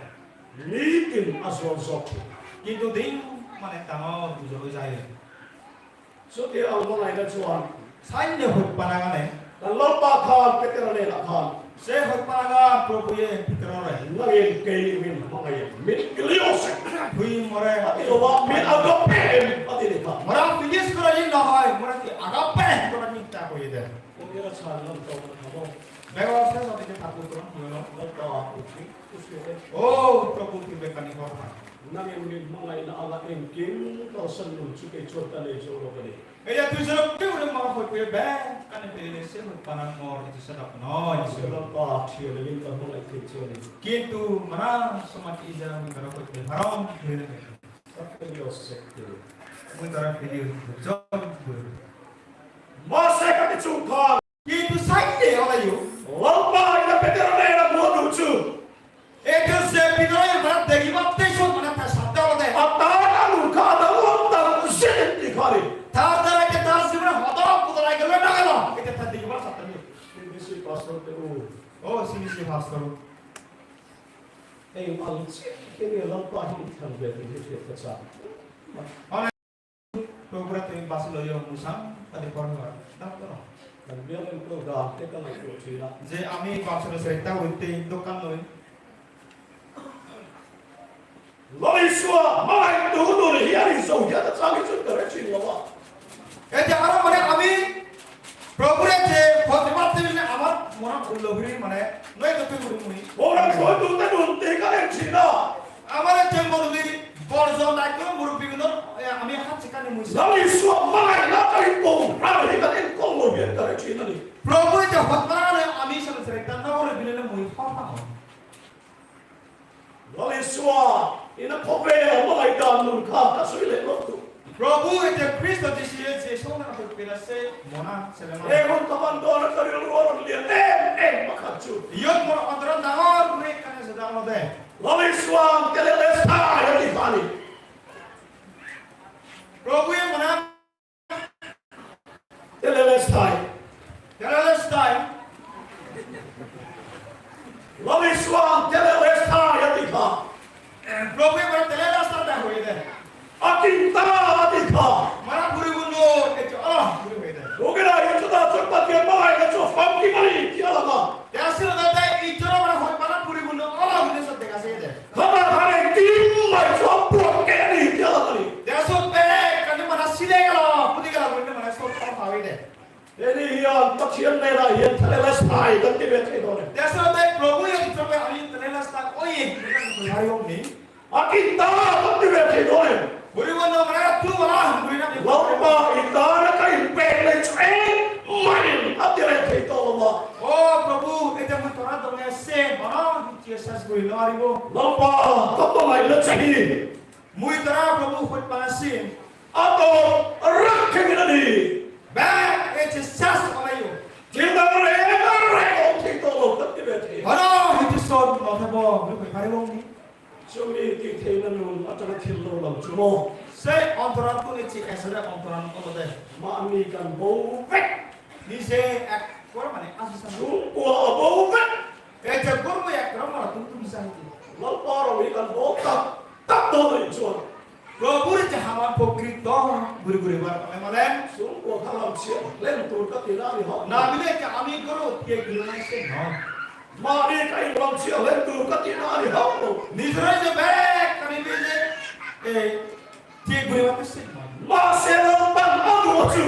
Ni tin asol sok. Kintu din mane dangor bujo oi jai. Chuti a mangaina chuan. Sainde hoi pana gane. Kan Lalpa khan Petero le la khan. Se hoi pana ga Prabhu ye Petero re. Nangin kei min mangai min giliose. Hui more. Ati lo ba min agape em ati le khan. Mora finish kora ni na hoi, mora ki agape kora ni ta koi de. Ko era chan lam to na bo. Bego se so de ta ko kora ni lo. Lalpa uthi. O Prabhu, tui bekkani hor pan. Nangin min mangaina ala engkim to sannun chuke chota le jolo kani. Eya tui jolo ke ure ma hoi pe bekkani pe le se hoi pana mor itu sadap noi. Sela pa thie le min ta mangai ke chole. Kintu mana somati ija mi kara hoi pe haram hoi pe. Sakte yo sekte. Mui tara pe yo jom. Ma se ka chu kha. Kintu saide olayo. Lalpa ina Petero nera modu chu. Ete se Petero mane degibatte sot mane ta satte olode. Atan anu ka da lam da sinin di khali. Tar dara ke tar jibone hodo pudara gelo na gelo. Ete ta degibar satte ni. C B C pastor te u. O C B C pastor. Ei al che ke ni Lalpa hi than be ni che ta sa. Program tumi bus loyo musang tadi por hor. Tak to. Je ami bangsono seretta utte dokkan noi. Lord Isua, my daughter, here is so here the service of the wretched Lord. Ete aro mane ami Probhure je hot dibatte bile amar monan ullo guri mane noi to tui guri mui. Ora koi tu te dun te ka en china. Amar je mondoli borjon daikko murubbi gunor ami hat chikani mui. Lord Isua, my daughter, ko ra hi ka en ko mo bien ka china ni. Probhu je hot mane ami sale sere tan no guri bile mui hot na. Lord Isua, ina khobe, omo lai dan nun kha, ka sui le lo tu. Probhu ete Kristo Jisu je sona ko pela se mona selema. E kon kaman dona kari lo ro le, em, em, makachu. Yot mor ontoran dangor guri kane se dangor de. Lord Isua, tele le sa, ya di pani. Probhu e mona Tetelestai. Tetelestai. Lord Isua, tetelestai, adhikha. Probhu ebar tetelestai da hoye de. Akinta, adhikha. Mara puripunno, echo, ah, puri hoye de. Logera, echo da chokpati, mara echo famki mari, ki alama. Te asile de, te ijjoro mane hoi mane puripunno ola hune sot dega jai de. Haba hare tim mai sop puak ke ni jala ni. Te sot bekkani mane sile gelo, pudi gelo, gurine mane sot hoi de. Eni hiyan, ta chiyan ne na hiyan, thale la sai, dan ke bete done. Te sot de Probhu ye, Probhu ami thale la sai, oi, hari om ni. Akinta, tonti beti doen. Guri bondo mane tu mala, guri na. Lord pa, itara ka impele chue, main, atire te to ma. O Probhu, ete mui tora donge se, mano, Jesus guri no aribo. Lord pa, to to mai le chahi. Mui tora Probhu khoj pa se. Ato rakhe gina di. Bek, ete sas olayo. Jinda re, re, o te to lo, tonti beti. Mano, ete son no thebo, guri paribo ni. Chumi ti thei na nun atara thillo lam chumo. Se ontoran tun ichi esere ontoran olode. Ma ami kan bo vek. Ni se ek kor mane asi sana. Chum ko bo vek. E je kor mo ek ram mara tun tun sa hiti. Lal paro mi kan bo tak tak do ni chuan. Probhu re je haman pokri to guri guri bar mane mane. Chum ko thalam sia lem tur ka ti na ni ho. Na bile je ami guru tie guru nai se no. Mari kai lam sia len tu ka ti na ni hau. Nijore je bek kani bije, eh, thik guri bate sin. Ma se lo pan ma du chu.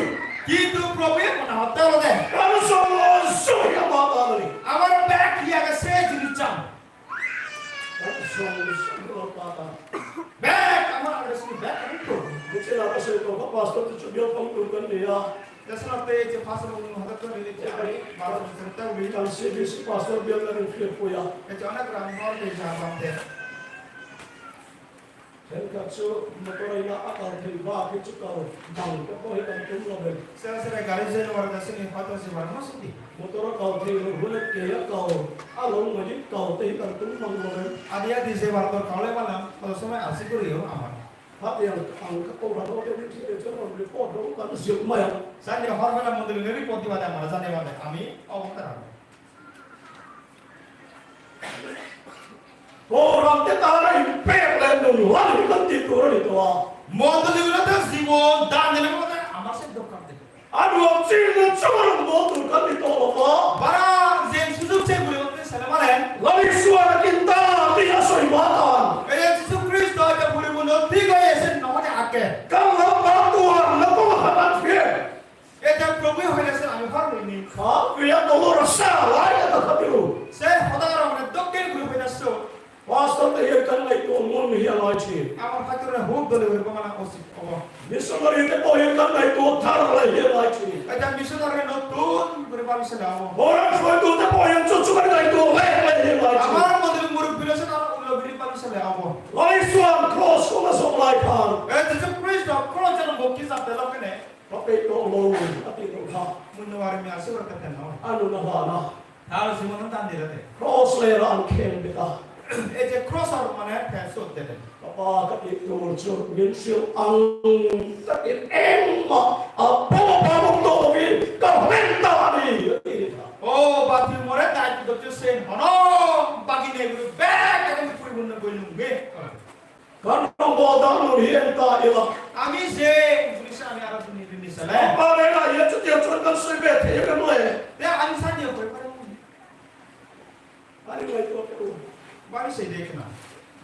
Kintu Probhu ye mona hotte olode. Kan so lo so ya ma ba ni. Amar bek ya ga se jini cham. Kan so lo so lo pa ta. Bek amar age si bek kani Probhu. Buche la ka se ko pastor tu chu biya pam tu kan ni ya. Te senotte je pastor un hodat guri je ari, pastor senotte uri. Kan C B C pastor bial guri flip koya. Te jona gram hor de ja bande. Ken kachu motor ina akal thil ba kichu kau dang ko ko hitam tum lo ben. Sera sera gari je no warda sini pato si warma sini. Motor kau thil hule ke ya kau along majik kau te hitam tum mang lo ben. Adi adi je warda kau le malam, pada somoi asi guri yo amar. Hati ang, ang ka ko ra do ke ni je je report do kan sil maya. Sande hor bela mondoli report diba de amar sande bade ami obotara. Program te tara imper le nun wali kan ti koro ni to. Mondoli ulo ta jibon dan dile mane amar se dokkan de. Adu am chil ne chor mo tu kan ti to ba. Bara jen sujug se guri otte sele mane. Lali suara kinta ti asoi matan. Ei Jisu Kristo je guri buno ti go esen namane ake. Kan la ba tu ar la ko hatan fie. Ete Probhu hoinase ami hor loini. Ha, iya dolor sa lai ka ta piru. Se hoda ro mane dokken guri hoinase. Pastor te hiya kan lai to mon hiya lai chi. Amar haitor hub dole guri bamana usit obo. Missionary te po hiya kan lai to thar lai hiya lai chi. Ete missionary notun guri bami se labo. Ora foi to te po hiya chu chu kan lai to lai lai hiya lai chi. Amar model muruk bile se na ulo guri bami se labo. Lai suan cross ko ma so lai kan. Ete Jisu Kristo cross jano bokki jate lokene. Pape to lo, ati to kha. Munno wari mi ase wara keten no. Anu na ba na. Thar jibon tan dire de. Cross le ran khen beta. E je cross ar mane phe sot de de. Papa ka ti to cho min sil ang ta in em ma. A po pa mo to vi ka men ta ni. O ba ti more ta ti do sen hono. Ba ki ne be ka ni puri munno go lunge. Kan nong bo dang nun hien ta ila. Ami je, English ami aro tuni English Sele. Pare na, ye chuti chuan kan soi be the ye kan le. Te ani san ye koi pare. Ani koi to ko. Bari se dekh na.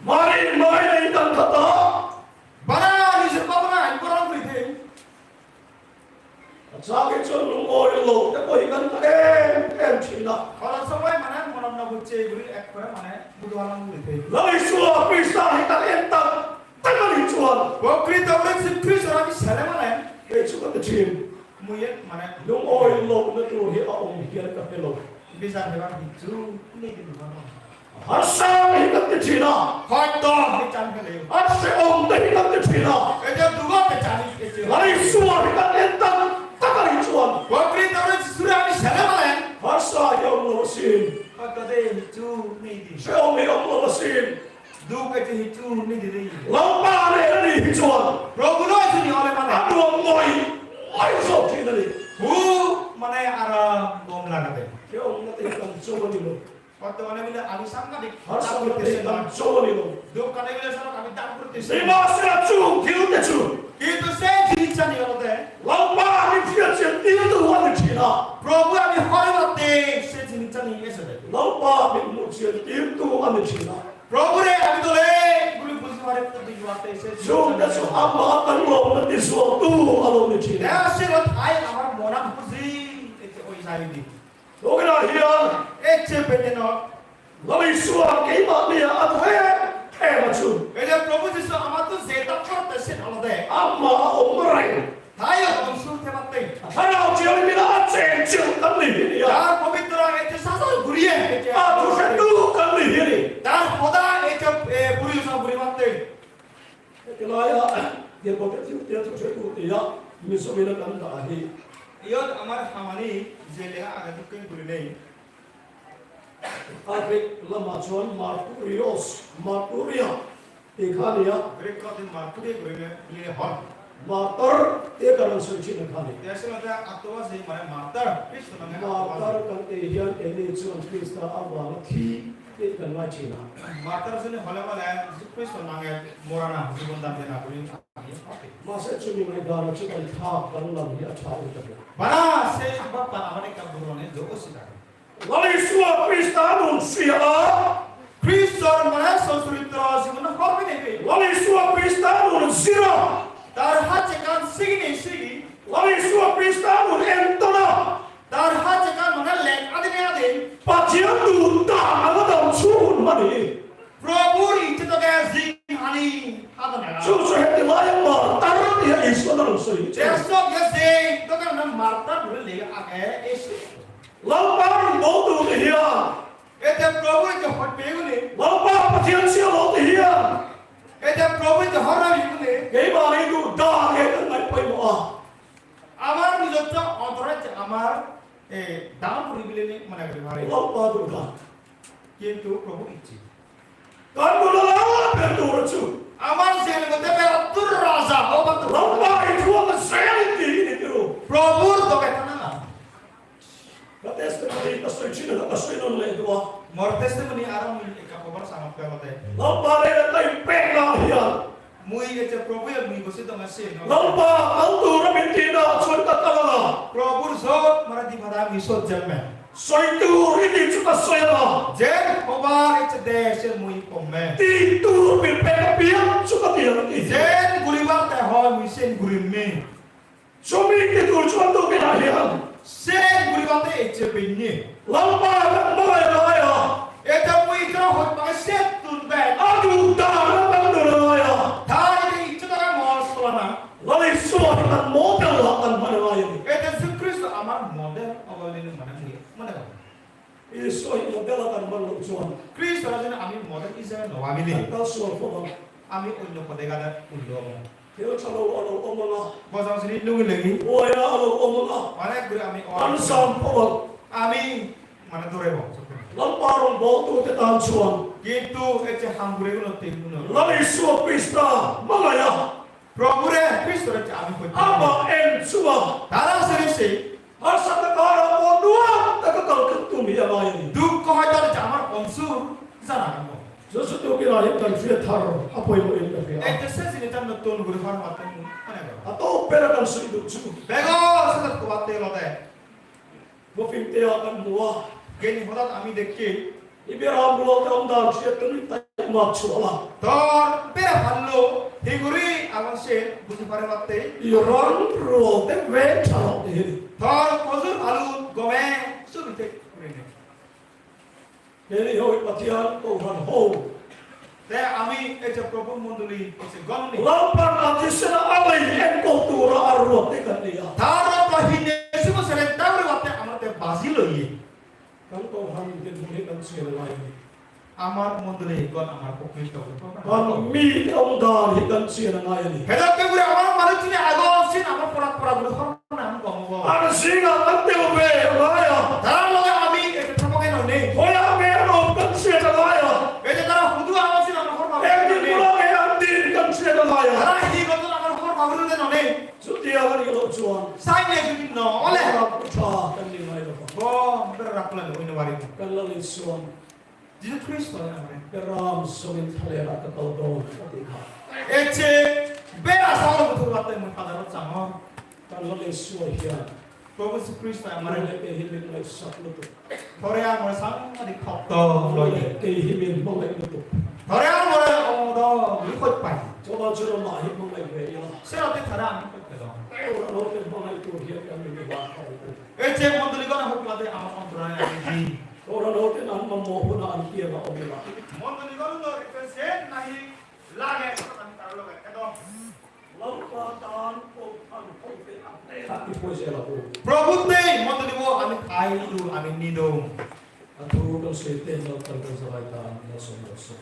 Mari mai nei kan khata. Bara ni se pabra ani bara kuri the. Acha ke chon lung oi lo te koi kan ta em em china. Ora samai mane monom na bucche guri ek kore mane budu alam kuri the. Loi sua pisa hi ta em ta. Takali chuan. Bo Kristo Jisu Kristo ami sele malen. Ei chu ka ti chin. Mui et mane. Lung oi lo na tu hi a ong hian ka pe lo. Bisan hebar hichu nei di ba. Harsa hi ka ti chin a. Hoi to hi chan ka le. Harsa ong te hi ka ti chin a. E ja duga te chan ke che. Lai suan hi ka en ta takali chuan. Bo Kristo Jisu ami sele malen. Harsa hi ong lo sin. Hoi to de hichu nei di. Se ong hi ong lo sin. Duk ete hichu ni diri. Lalpa ne ni hichuan. Prabhu loi chuni ole mane. Adu moi. Oi so ti ni. Hu mane ara gom lagade. Ke ong na te kan so ni lo. Bortomane bile ami sangadik. Har sangadik kan so ni lo. Duk kane bile sara ami dan korte. Sima sira chu, kiu te chu. Kintu se jinisani olode. Lalpa ami fiya chen ti tu wa ni china. Prabhu ami hoi mate se jinisani esede. Lalpa ami mu chen ti tu wa ni china. Prabhu re, ami dole guri buji pare to dui wate se. Jung da su amma kan lo na ti su tu alo ni chi. Ya se ro thai amar mona buji ete oi jai di. Logra hiya. Eche bete no. Lami suwa ke ma ni a tu he. E ma chu. Ele Prabhu Jisu ama tu zeta korte se alo de. Amma o marai. Tayo onsur te matte. Hana o chiyo mi na a chen chiyo kan ni hi ya. Tar pabitra ete sasa guriye. A tu se tu kan ni hi ni. Tar hoda ete, eh, guriyo sa guri matte. Ete la ya, ye ko te chiyo te tu se tu te ya, mi so mi na kan da hi. Iyot amar hamani je lega age dukken guri nei. Greek lama chuan marturios, marturia tih kha a ni a. Greek-ot martyr guri le hon. Martyr te kan an sawi chin kha a ni. Te sila te atto se mane martyr, Kristo nange martyr kan tih hian keini chuan Krista avanga thi te kan ngai chin a. Martyr se ni hole mane Kristo nange morana, jibon dan dena guri. Mahse chumi mai dana chu kan thak kan lam hi a tha u ta. Bana se bappa amane ka burone jo o sita. Lal Isua Kristan un sia. Kriston mane sosritra jibon hor bine be. Lal Isua Kristan un zira. Tar hache kan sigini sigi. Lal Isua Kristan un entona. Tar hache kan mane lek adine adin. Pathian tu ta aladam chun mani. Prabhur icche toke jing hani hadana. Chu chu heti lai ma tar ti ha Isua na soi. Jesu ge jing toke na marta bule le age ese. Lalpa rung bo tu te hian. Ete Prabhu ete hot pe uni. Lalpa Pathian sia lo te hian. Ete Prabhu ete hot ra uni. Keimani tu da nge kan ngai pai mo a. Amar nijotto ontore je amar, eh, dam guri bile ni mone guri pare. Lalpa tu da. Kintu Prabhu icche. Kan tu la la la tu chu. Amar jel mote berattur raja, o batu. Lalpa itu apa saya ini, ini tu. Prabhu toke tana. Ka testimony ka soi china ka soi non le dua. Mor testimony aro mui ekka khobor sangot pe hote. Lalpa re ka ipek na hian. Mui ecche Prabhu ya mui gosi dong ase no. Lalpa, ang tu ramin tina chon ka kalala. Prabhur jot mara di bhada mui sot jemme. Soi tu rini chuka soyama. Jen hobar ecche de se mui pomme. Ti tu bil pe ka piang chuka piang ti. Jen guribar te hoi mui sen gurim mi. Chumi ki tur chuan tu ki na hiam. Sen guri bate eche binni. Lalpa kan malai lai a. Eta mui kra hot ba set tun ba. Adu da na kan tu lai a. Thai de ichu da mo solana. Lal Isua kan model la kan mana lai. Eta Jisu Kristo amar model awalin mana ni mana. Isu model akan man lo chuan. Kristo rajan ami model Israel no ami ni. Anta suar ko bang. Ami onno pode gada ullo. Thil thalo alo omanga. Bojang sini lungi lagi. Oya alo omanga. Mane guri ami o. An sam ko bang. Ami mane dore bo. Lalpa rong bo tu te tan chuan. Kintu eche ham guri uno tin uno. Lal Isu Krista mangaya. Prabhu re Kristo re ami ko. Ama en chuan. Tara sere se. Harsa ta kara mo nuam ta ka kal kan tum hi amai. Duk ko hai tar jamar onsur jana kan mo. Jesu tu ki rai kan fia thar a poi mo in ka fia. Ek se sini tan no ton guru har matan mo. Ane ko. A to pera Sui dukchu. Bego, sedat kobatte olode. Mo pinte akan mua. Geni hodat ami dekke. Ibe ram lo te omdar siya tuni tai mat suala. Tor bera phallo, higuri agon se buji pare batte. Iran ro te ve chalo te. Tor kozur alu gome suri te kurine. Eri hoi patian ko han ho. Te ami ei je Probhu mondoli ecche gom ni. Lampan adisena alai en kultura arro te kan dia. Taro to hine sibo seren tawre watte amar te baji loye. Kan ko han te bune kan sel lai. Amar mondoli gon amar pokito. Kan mi te omdar hi kan sel lai. Hedokke guri amar manuj ni agon sin amar pora pora guri hor. Ar siga ante ube laya. Tara loge ami ekko thomok noi nei. Hoya me no kan se laya. Ei je tara hudu awa sin amar hobor pabor nei. Ekdin pura me andin kan se laya. Tara hi gotton amar hobor pabor nei. Jodi amar gelo chuan. Sai nei jodi no ole. Amar pucha kan ni mai lo. Bo, bera rakla ni oino bari. Kan la le chuan. Jisu Kristo amare. Ram somin thale ra ka kau don ka dikha. Ecche bera salo butur batte mui padaro changor. Kan lo le suo hian. Probhu Jisu Kristo amare. Mole ke himin lai sat lutu. Thore amare sangadi khokto loi. Mole ke himin mole lutu. Thore amare omodo likhoj pai. Choba churo ma hi mole ke ya. Sero te thare ami khoj pedong. Ora lo ke mole tu hian kan ni ba. Ecche mondoli gona hoklade amar ontorane ami di. Ora lote nan mammo huna an kiya ba omela. Mondoli gona lo represent nahi lage, ami tara loge edom. Lampa tan ko tan ko te ate ati poise la ko. Probhu te mondoli bo ami thailu ami nido. Atu ko se te lo tan ko sabai tan lo so lo so.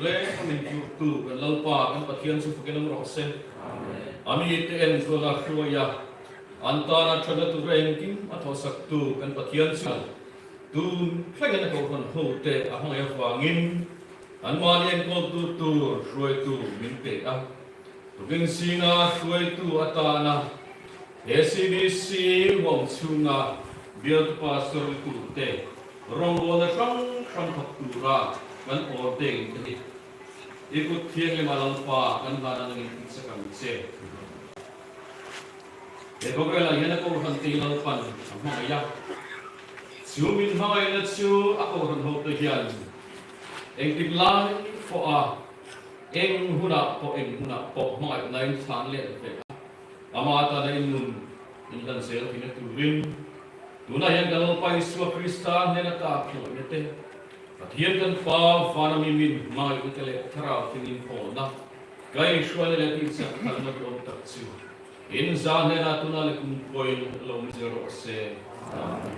Le, amin tu, tu, kan Lalpa, kan Pathian chu phukin um ro se. Ami te en ko la hruaia. An tana thana tu reng kim, a tho sak tu, kan Pathian chu. Tu, thleng en ko hon ho te, a hong e vangin. An mani en ko tu, tu, hruai tu, min te a. Tukin singa hruaitu atana, A C B C huam chunga bial pastor tute, rongbawlna hrang hrang khat tura kan ordain te hi. I kut thianglima Lalpa kan hlan nangin tisa kan che. E bawk rela hian a kohran te Lalpan a hmangaih a. Chu min hmangaihna chu a kohran hote hian engtik lai pawha, eng hunah pawh, eng hunah pawh hmangaihna in thlan leh ve a. Ama tana in nun in kan zel theihna turin, tunah hian kan Lalpa Isua Krista hnena ka thluaina te, Pathian kan Pa vana mi min hmangaihna te leh Thlarau Thianghlim pawlna, ka inhruaina leh tihchhiat thalna duh awm tak chu in zan hnena tuna leh kum pawhin lo mi zel rawh se. Amen.